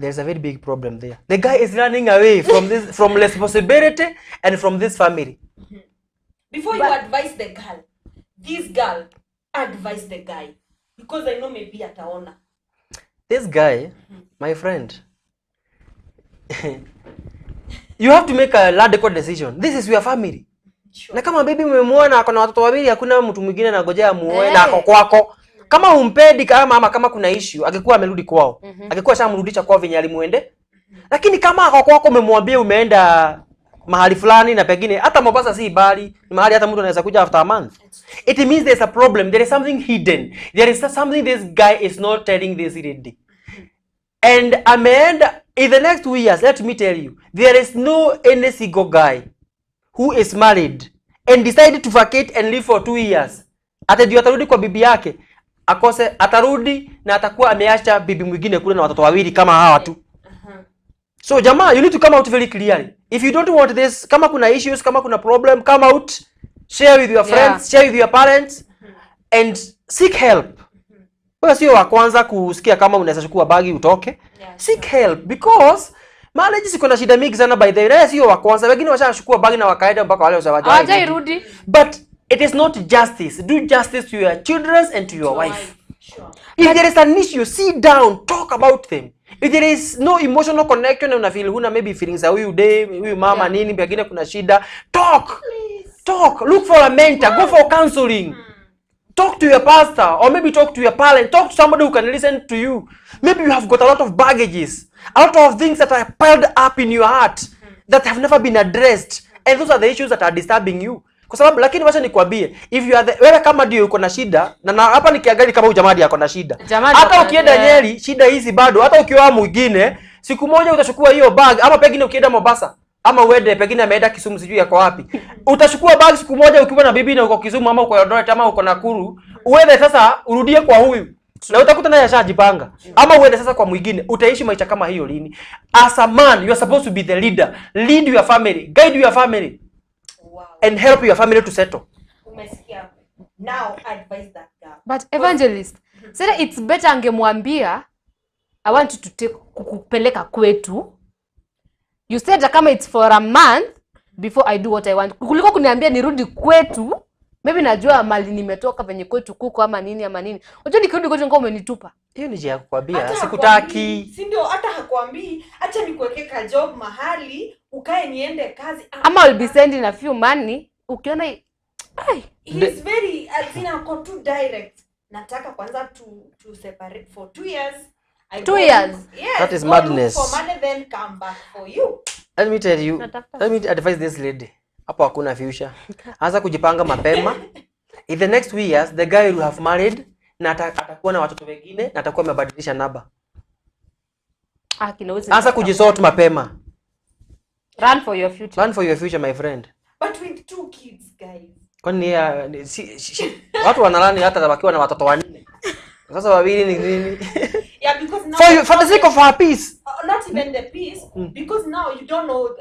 Speaker 12: There's a very big problem there. The guy is running away from this, from responsibility and from this family.
Speaker 10: Before you advise the girl, this girl advise the guy, because I know maybe ataona.
Speaker 12: This guy, my friend, you have to make a radical decision. This is your family.
Speaker 10: Sure.
Speaker 12: Na kama baby umemwona ako na watoto wawili, hakuna mtu mwingine anangojea muoe na ako kwako. Kama umpendi kama ama kama kuna issue, angekuwa amerudi kwao. Angekuwa shamrudisha kwao venye alimuende. Lakini kama ako kwako umemwambia umeenda mahali fulani, na pengine hata Mombasa si bali, ni mahali hata mtu anaweza kuja after a month. It means there's a problem, there is something hidden. There is something this guy is not telling this lady. And ameenda in the next 2 years, let me tell you, there is no any single guy who is married and decided to vacate and live for 2 years. Atajua atarudi kwa bibi yake, akose atarudi na atakuwa ameacha bibi mwingine kule na watoto wawili kama hawa tu. So jamaa, you need to come out very clearly. If you don't want this, kama kuna issues, kama kuna problem, come out, share with your friends, share with your parents, and seek help. Wewe sio wa kwanza kusikia kama unaweza chukua bagi utoke. Seek help because marriage ziko na shida mingi sana, by the way. Wewe sio wa kwanza. Wengine washachukua bagi na wakaenda mpaka wale hawajawahi
Speaker 11: Hawajairudi.
Speaker 12: But it is not justice. Do justice to your children and to your wife. If there is an issue, sit down, talk about them. If there is no emotional connection, una feel huna maybe feelings za huyu day, huyu mama, nini, pengine kuna shida, talk. Talk, look for a mentor, go for counseling. Talk to your pastor or maybe talk to your parent, talk to somebody who can listen to you. Maybe you have got a lot of baggages, a lot of things that are piled up in your heart that have never been addressed, and those are the issues that are disturbing you. Kwa sababu, lakini wacha nikwambie, if you are the, wewe kama ndio uko na shida na hapa nikiangalia kama huyu jamaa ndiye ako na shida,
Speaker 11: Jamaa
Speaker 12: hata
Speaker 11: ndio
Speaker 12: ukienda Nyeri shida hizi bado, hata ukiwa mwingine siku moja utachukua hiyo bag, ama pengine ukienda Mombasa ama uende pengine ameenda Kisumu, sijui yako wapi, utachukua bag siku moja ukiwa na bibi na uko Kisumu ama uko Eldoret ama uko Nakuru, uende sasa urudie kwa huyu na utakuta naye ashajipanga, ama uende sasa kwa mwingine, utaishi maisha kama hiyo lini? As a man, you are supposed to be the leader. Lead your family, guide your family and help your family to settle.
Speaker 10: Umesikia? Now advise that girl.
Speaker 11: But evangelist, sasa it's better angemwambia, "I want you to take kukupeleka kwetu." You said kama it's for a month before I do what I want. Kuliko kuniambia nirudi kwetu, maybe najua mali nimetoka, venye kwetu kuko ama nini ama nini. Unajua nikirudi kwetu ngoma umenitupa.
Speaker 12: Hiyo ni njia ya kukwambia
Speaker 10: Hata
Speaker 12: sikutaki.
Speaker 10: hakuambii, si ndio? Hata hakuambii acha nikuweke ka job mahali ukae niende kazi. Ah,
Speaker 11: Ama I'll be sending a few money. Ukiona ai.
Speaker 10: He's very, as in, ako too direct. Nataka kwanza to separate for 2 years. I
Speaker 11: Two
Speaker 10: go
Speaker 11: years?
Speaker 10: Yes,
Speaker 12: That is
Speaker 10: go look
Speaker 12: madness.
Speaker 10: for money, then come back for you.
Speaker 12: Let me tell you,
Speaker 11: Natafuta.
Speaker 12: let me advise this lady. Hapo hakuna future. Anza kujipanga mapema. In the next 2 years, the guy will have married na atakuwa na watoto wengine na atakuwa amebadilisha namba.
Speaker 11: Ah, kinaweza.
Speaker 12: Anza kujisort mapema.
Speaker 11: Run for your future.
Speaker 12: Plan for your future, my friend.
Speaker 10: But with two kids, guys.
Speaker 12: Kwani watu wanalani hata wakiwa na watoto wanne. Sasa wawili ni nini?
Speaker 10: Yeah, because now
Speaker 12: For the sake of her peace.
Speaker 10: Not even the peace, because now you don't know,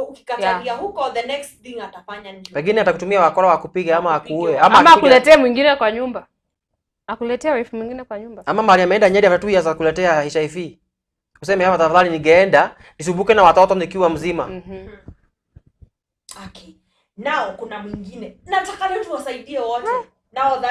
Speaker 10: ukikatalia huko, the next thing atafanya ni
Speaker 12: Pengine atakutumia wakora wa kupiga ama akuue
Speaker 11: Ama
Speaker 12: akikuja-
Speaker 11: akuletee mwingine kwa nyumba. Akuletee wife mwingine kwa nyumba.
Speaker 12: Ama mahali ameenda Nyeri, after 2 years akuletea HIV. Useme hapa tafadhali ningeenda nisumbuke na watoto nikiwa mzima.
Speaker 10: Okay. Now kuna mwingine. Nataka leo tuwasaidie wote. Now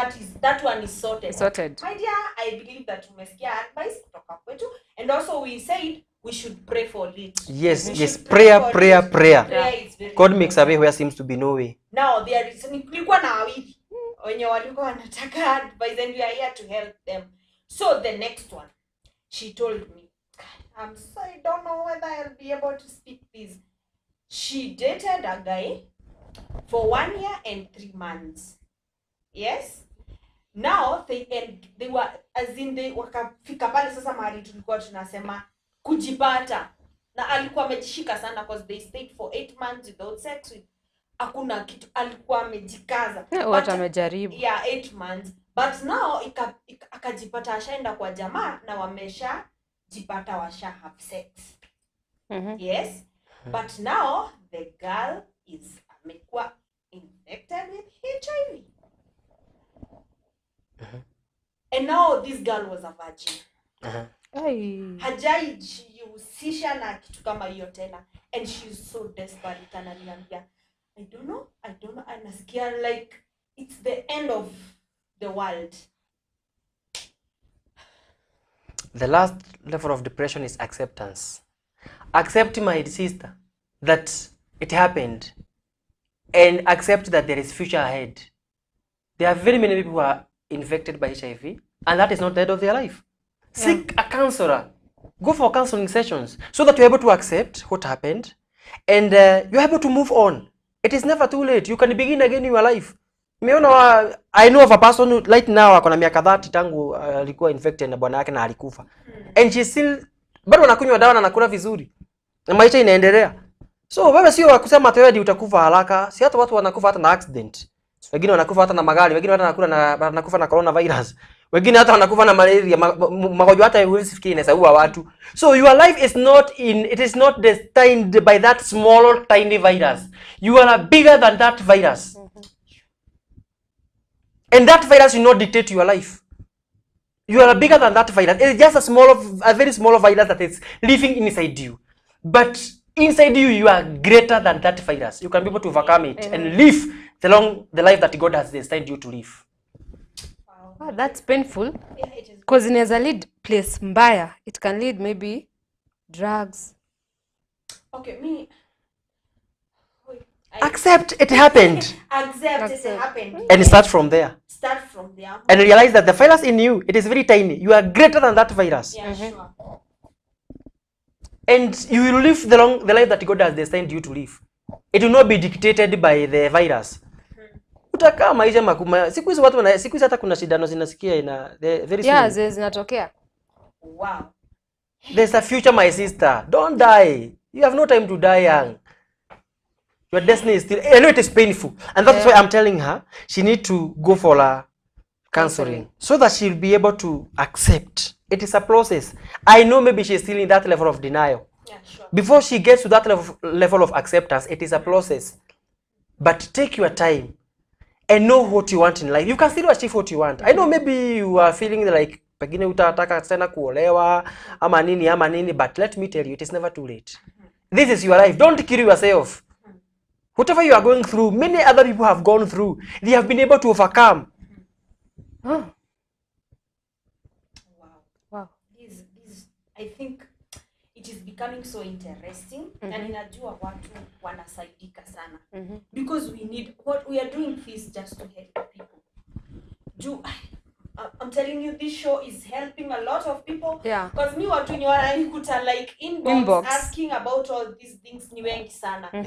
Speaker 10: that one is sorted.
Speaker 11: Sorted.
Speaker 10: My dear, I believe that umesikia advice kutoka kwetu, and also we said we should pray for it.
Speaker 12: Yes,
Speaker 10: We
Speaker 12: yes,
Speaker 10: should
Speaker 12: prayer,
Speaker 10: for
Speaker 12: prayer,
Speaker 10: it.
Speaker 12: Prayer.
Speaker 10: Prayer is very
Speaker 12: God makes a way where seems to be no way.
Speaker 10: Now there is, nilikuwa na wawili wenye walikuwa wanataka advice, and we are here to help them. So the next one, she told me, I'm sorry, I don't know whether I'll be able to speak this. She dated a guy for 1 year and 3 months. Yes. Now they, and they were, as in, they wakafika pale sasa mahali tulikuwa tunasema kujipata, na alikuwa amejishika sana because they stayed for 8 months without sex, with hakuna kitu, alikuwa amejikaza.
Speaker 11: Watu wamejaribu.
Speaker 10: Yeah, 8 months. But now akajipata ashaenda kwa jamaa na wameshajipata, washa have sex. Yes, but now the girl is amekuwa infected with HIV, and now this girl was a virgin.
Speaker 11: Ai.
Speaker 10: Hajaijihusisha na kitu kama hiyo tena, and she's so desperate. Ananiambia, "I don't know, I don't know." Anasikia like it's the end of the world.
Speaker 12: The last level of depression is acceptance. Accept, my sister, that it happened and accept that there is future ahead. There are very many people who are infected by HIV and that is not the end of their life. Seek a counselor. Go for counseling sessions so that you're able to accept what happened and you're able to move on. It is never too late. You can begin again your life. Nimeona I know of a person who right now ako na miaka 30 tangu alikuwa infected na bwana yake na alikufa. And she still bado anakunywa dawa na anakula vizuri. Na maisha inaendelea. So wewe sio wa kusema ati wewe ndio utakufa haraka. Si hata watu wanakufa hata na accident. Wengine wanakufa hata na magari, wengine hata wanakufa na coronavirus. Wengine hata wanakufa na malaria, magonjwa hata huwezi fikiri inaweza ua watu. So your life is not in it is not destined by that small tiny virus. You are bigger than that virus. And that virus will not dictate your life. You are bigger than that virus. It's just a very small virus that is living inside you. But inside you, you are greater than that virus. You can be able to overcome it and live the life that God has destined you to live.
Speaker 11: Wow, that's painful. Because inaweza lead place mbaya. It can lead maybe drugs.
Speaker 10: Okay, me.
Speaker 12: Accept it happened.
Speaker 10: Accept it happened.
Speaker 12: And start from there.
Speaker 10: Start from there.
Speaker 12: And realize that the virus in you, it is very tiny. You are greater than that virus.
Speaker 10: Yeah, sure.
Speaker 12: And you will live the life that God has destined you to live. It will not be dictated by the virus. Utakaa maisha makuma. Siku hizi watu siku hizi hata kuna shidano zinasikia ina very soon.
Speaker 11: Yeah, zinatokea.
Speaker 10: Wow.
Speaker 12: There's a future, my sister. Don't die. You have no time to die young. Your destiny is still... I know it is painful. And that's why I'm telling her she need to go for a counseling so that she'll be able to accept. It is a process. I know maybe she's still in that level of denial.
Speaker 10: Yeah, sure.
Speaker 12: Before she gets to that level of acceptance, it is a process. But take your time and know what you want in life. You can still achieve what you want. I know maybe you are feeling like pengine utataka tena kuolewa ama nini, but let me tell you, it is never too late. This is your life. Don't kill yourself. Whatever you are going through, many other people have gone through. They have been able to overcome.
Speaker 11: Oh.
Speaker 10: Wow.
Speaker 11: Wow.
Speaker 10: This, I think it is becoming so interesting. Na ninajua watu wanasaidika sana. Because we need, what we are doing is just to help people. I'm telling you, this show is helping a lot of people.
Speaker 11: Yeah.
Speaker 10: Because me watu ni wananikuta like inbox asking about all these things ni wengi sana. And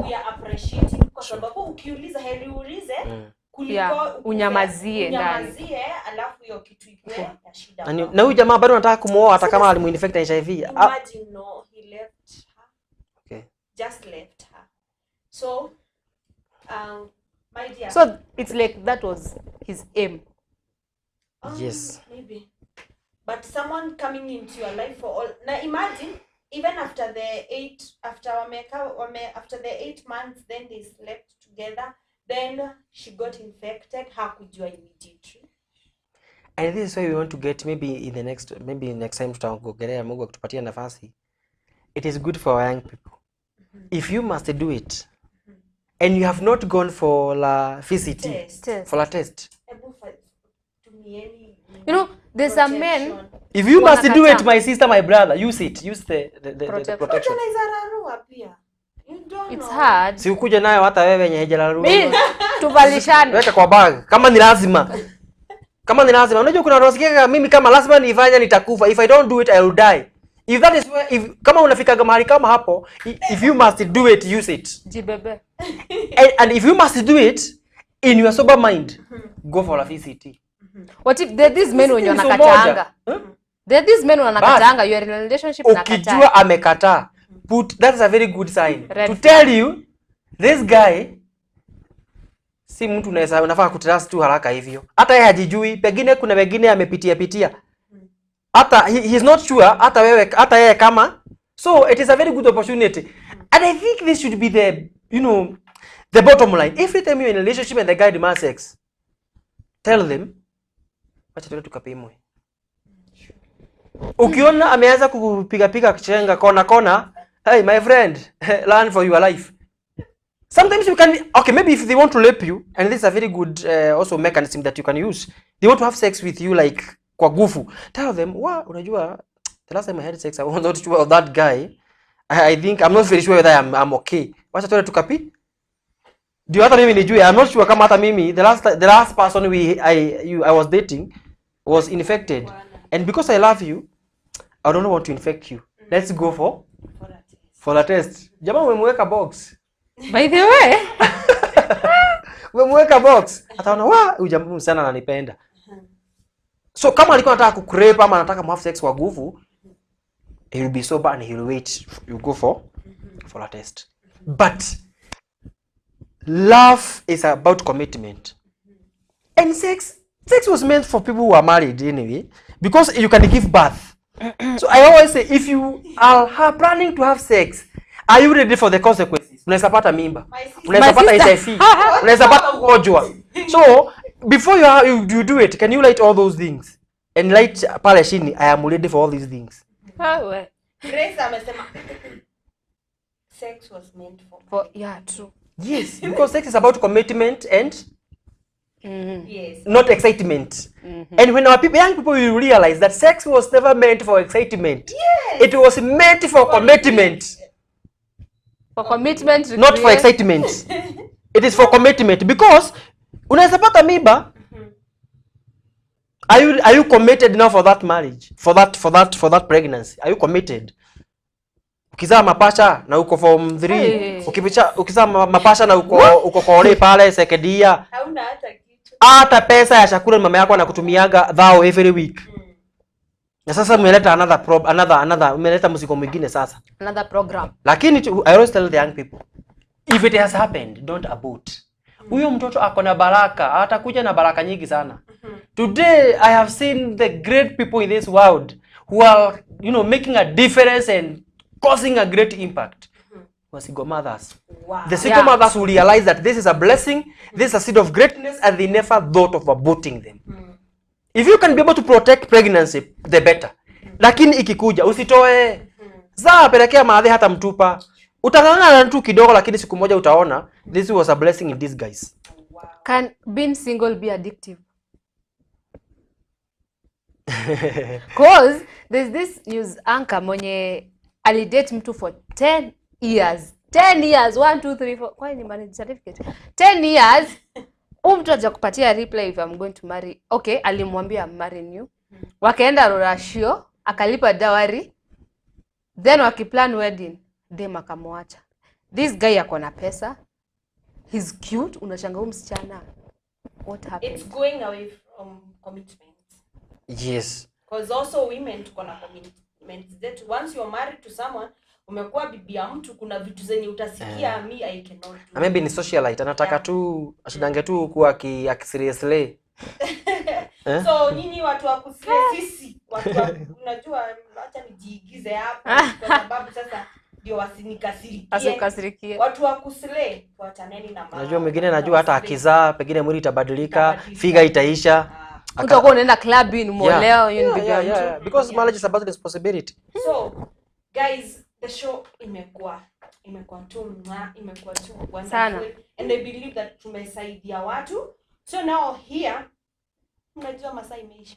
Speaker 10: we are appreciating kwa sababu ukiuliza heri uulize kuliko
Speaker 11: unyamazie ndani.
Speaker 10: Alafu hiyo kitu ikue ya shida.
Speaker 12: Na huyu jamaa bado anataka kumuoa hata kama alimuinfect na HIV.
Speaker 10: Imagine, no, he left her.
Speaker 12: Okay.
Speaker 10: Just left her. So my dear.
Speaker 11: So it's like that was his aim.
Speaker 12: Yes.
Speaker 10: Maybe. But someone coming into your life for all. Now imagine, even after the 8 months, then they slept together. Then she got infected. Hakujua immediately.
Speaker 12: And this is why we want to get maybe in the next, maybe next time tutaongelea Mungu akitupatia nafasi. It is good for our young people. If you must do it, and you have not gone for la VCT,
Speaker 10: test.
Speaker 12: For a test.
Speaker 11: You know, there's some men.
Speaker 12: If you must do it, my sister, my brother, use it. Use the protection.
Speaker 11: It's hard.
Speaker 12: Si ukuje nayo hata wewe wenye haijararua.
Speaker 11: Mimi tuvalishane.
Speaker 12: Weka kwa bag kama ni lazima. Kama ni lazima. Unajua kuna watu mimi kama lazima nifanye nitakufa. If I don't do it, I will die. If that is where, if kama unafika mahali kama hapo, if you must do it, use it.
Speaker 11: Jibebe.
Speaker 12: And if you must do it in your sober mind, go for a VCT.
Speaker 11: What if there are these men wenye wanakataanga? There are these men wanakataanga, you are in a relationship na kataa.
Speaker 12: Ukijua amekataa, put that is a very good sign. Red to tell you this guy si mtu unaweza unafaa kutrust tu haraka hivyo. Hata yeye hajijui, pengine kuna wengine amepitia pitia. Hata he is not sure hata wewe hata yeye kama. So it is a very good opportunity. And I think this should be the, you know, the bottom line. Every time you're in a relationship and the guy demands sex, tell them wacha tuende tukapimwe. Ukiona ameanza kupiga piga chenga kona kona, hey my friend, learn for your life. Sometimes you can, okay, maybe if they want to rape you, and this is a very good also mechanism that you can use. They want to have sex with you like kwa gufu. Tell them, wa, unajua, the last time I had sex, I was not sure of that guy. I think, I'm not very sure whether I'm okay. Wacha tuende tukapi. Ndio hata mimi nijue, I'm not sure kama hata mimi, the last person I was dating was infected. And because I love you, I don't want to infect you. Let's go for a test. Jamaa umemweka box.
Speaker 11: By the way,
Speaker 12: umemweka box. Ataona wa huyu jamaa sana ananipenda. So kama alikuwa anataka kucrape ama anataka have sex kwa nguvu, he will be sober and he will wait. You go for a test. But love is about commitment. And sex was meant for people who are married anyway, because you can give birth. So I always say, if you are planning to have sex, are you ready for the consequences? Unaweza pata mimba, unaweza pata HIV, unaweza pata ugonjwa. So before you do it, can you write all those things? And light pale chini, I am ready for all these things.
Speaker 11: Wewe.
Speaker 10: Grace amesema sex was meant for
Speaker 11: yeah, true.
Speaker 12: Yes, because sex is about commitment and
Speaker 10: yes,
Speaker 12: not excitement. And when our people, young people will realize that sex was never meant for excitement.
Speaker 10: Yes.
Speaker 12: It was meant for commitment.
Speaker 11: For commitment,
Speaker 12: not for excitement. It is for commitment because unaweza pata mimba. Are you committed now for that marriage? For that pregnancy? Are you committed? Ukizaa mapasha na uko form 3, ukizaa mapasha na uko kore pale second year,
Speaker 10: hauna hata kitu.
Speaker 12: Hata pesa ya chakula mama yako anakutumiaga thao every week. Na sasa umeleta another umeleta mzigo mwingine sasa.
Speaker 11: Another program.
Speaker 12: Lakini I always tell the young people, if it has happened, don't abort. Huyo mtoto ako na baraka, atakuja na baraka nyingi sana. Today I have seen the great people in this world who are, you know, making a difference and causing a great impact. Were single mothers.
Speaker 10: Wow.
Speaker 12: The single mothers who realize that this is a blessing, this is a seed of greatness, and they never thought of aborting them. If you can be able to protect pregnancy, the better. Lakini ikikuja, usitoe. Zaa, pelekea maadhi hata mtupa. Utang'ang'ana tu kidogo, lakini siku moja utaona this was a blessing in disguise.
Speaker 10: Wow.
Speaker 11: Can being single be addictive? Cause there's this news anchor mwenye alidate mtu for 10 years. 10 years, 1 2 3 4. Kwani ni marriage certificate? 10 years. Huyu mtu hajakupatia reply if I'm going to marry. Okay, alimwambia I'm marrying you. Wakaenda rorashio, akalipa dowry. Then wakiplan wedding, dem akamwacha. This guy ako na pesa. He's cute, unashanga huyu msichana. What happened?
Speaker 10: It's going away from commitment.
Speaker 12: Yes.
Speaker 10: Because also women tuko na commitment that once you're married to someone, umekuwa bibi ya mtu, kuna vitu zenye utasikia me I cannot do.
Speaker 12: Na maybe ni socialite, anataka tu ashidange tu kuwa akiseriously.
Speaker 10: So nyinyi watu wa kuslay, sisi watu wa, unajua acha nijiigize hapa kwa sababu sasa ndio wasinikasirikie.
Speaker 11: Asikasirikie.
Speaker 10: Watu wa kuslay tuachaneni na mama.
Speaker 12: Unajua mwingine najua hata akizaa pengine mwili itabadilika, figa itaisha.
Speaker 11: Utakuwa unaenda club ni muoleo, yeye ni bibi ya mtu.
Speaker 12: Because marriage is about responsibility.
Speaker 10: So guys, the show imekuwa tu imekuwa tu wonderful
Speaker 11: sana.
Speaker 10: And I believe that tumesaidia watu. So now here unajua masaa imeisha.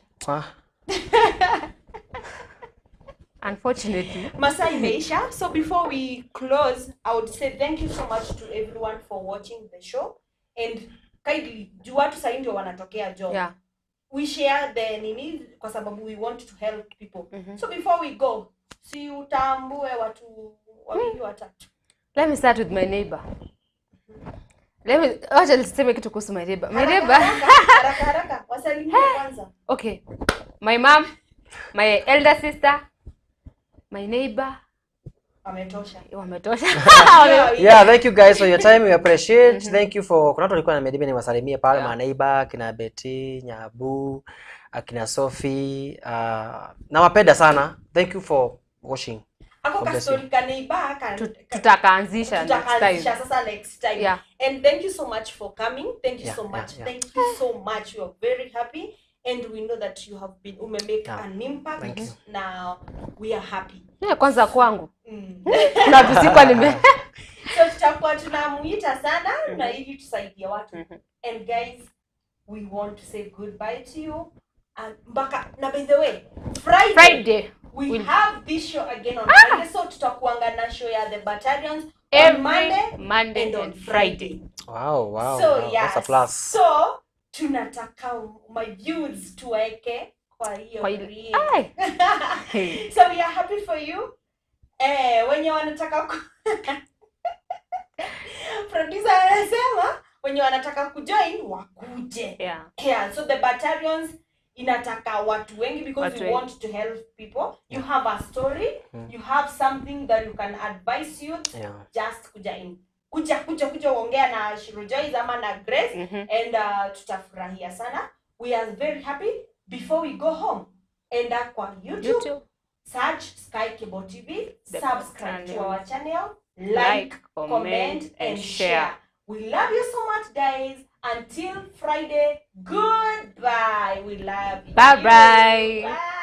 Speaker 11: Unfortunately,
Speaker 10: masaa imeisha. So before we close, I would say thank you so much to everyone for watching the show, and kindly juu watu sasa ndio wanatokea job.
Speaker 11: Yeah.
Speaker 10: We share the nini kwa sababu we want to help people. So before we go, si utambue watu wawili watatu.
Speaker 11: Let me start with my neighbor. Let me acha niseme kitu kuhusu my neighbor. My neighbor.
Speaker 10: Haraka haraka, wasalimie kwanza.
Speaker 11: Okay. My mom, my elder sister, my neighbor.
Speaker 10: Wametosha.
Speaker 11: Wametosha.
Speaker 12: Yeah, thank you guys for your time. We appreciate. Thank you for kuna watu walikuwa na medibe ni wasalimie pale, my neighbor, kina Betty, Nyabu, akina Sophie, nawapenda sana. Thank you for watching.
Speaker 10: Ako kastori ka neighbor
Speaker 11: tutakaanzisha next time.
Speaker 10: Sasa next time.
Speaker 11: Yeah.
Speaker 10: And thank you so much for coming. Thank you so much. Thank you so much. We are very happy and we know that you have been umemake an impact.
Speaker 12: Thank you.
Speaker 10: Now we are happy.
Speaker 11: Yeah, kwanza kwangu. Na tusikwa nime.
Speaker 10: So tutakuwa tunamuita sana na ili tusaidie watu. And guys, we want to say goodbye to you. And mpaka na by the way, Friday we have this show again on Friday. So tutakuanga na show ya The Battalions on Monday and on Friday.
Speaker 12: Wow, wow.
Speaker 10: So
Speaker 12: wow.
Speaker 10: yeah,
Speaker 12: that's a plus.
Speaker 10: So tunataka my views tuweke kwa hiyo. So we are happy for you. Wenye wanataka producer anasema wenye wanataka kujoin wakuje. Yeah, so The Battalions inataka watu wengi because we want to help people. You have a story, you have something that you can advise you. Just kuja in. Kuja uongea na Shiro Joyce ama na Grace and tutafurahia sana. We are very happy. Before we go home, enda kwa YouTube, search Sky Cable TV, subscribe to our channel, like, comment and share. We love you so much, guys. Until Friday, goodbye. We love you.
Speaker 11: Bye bye.
Speaker 10: Bye.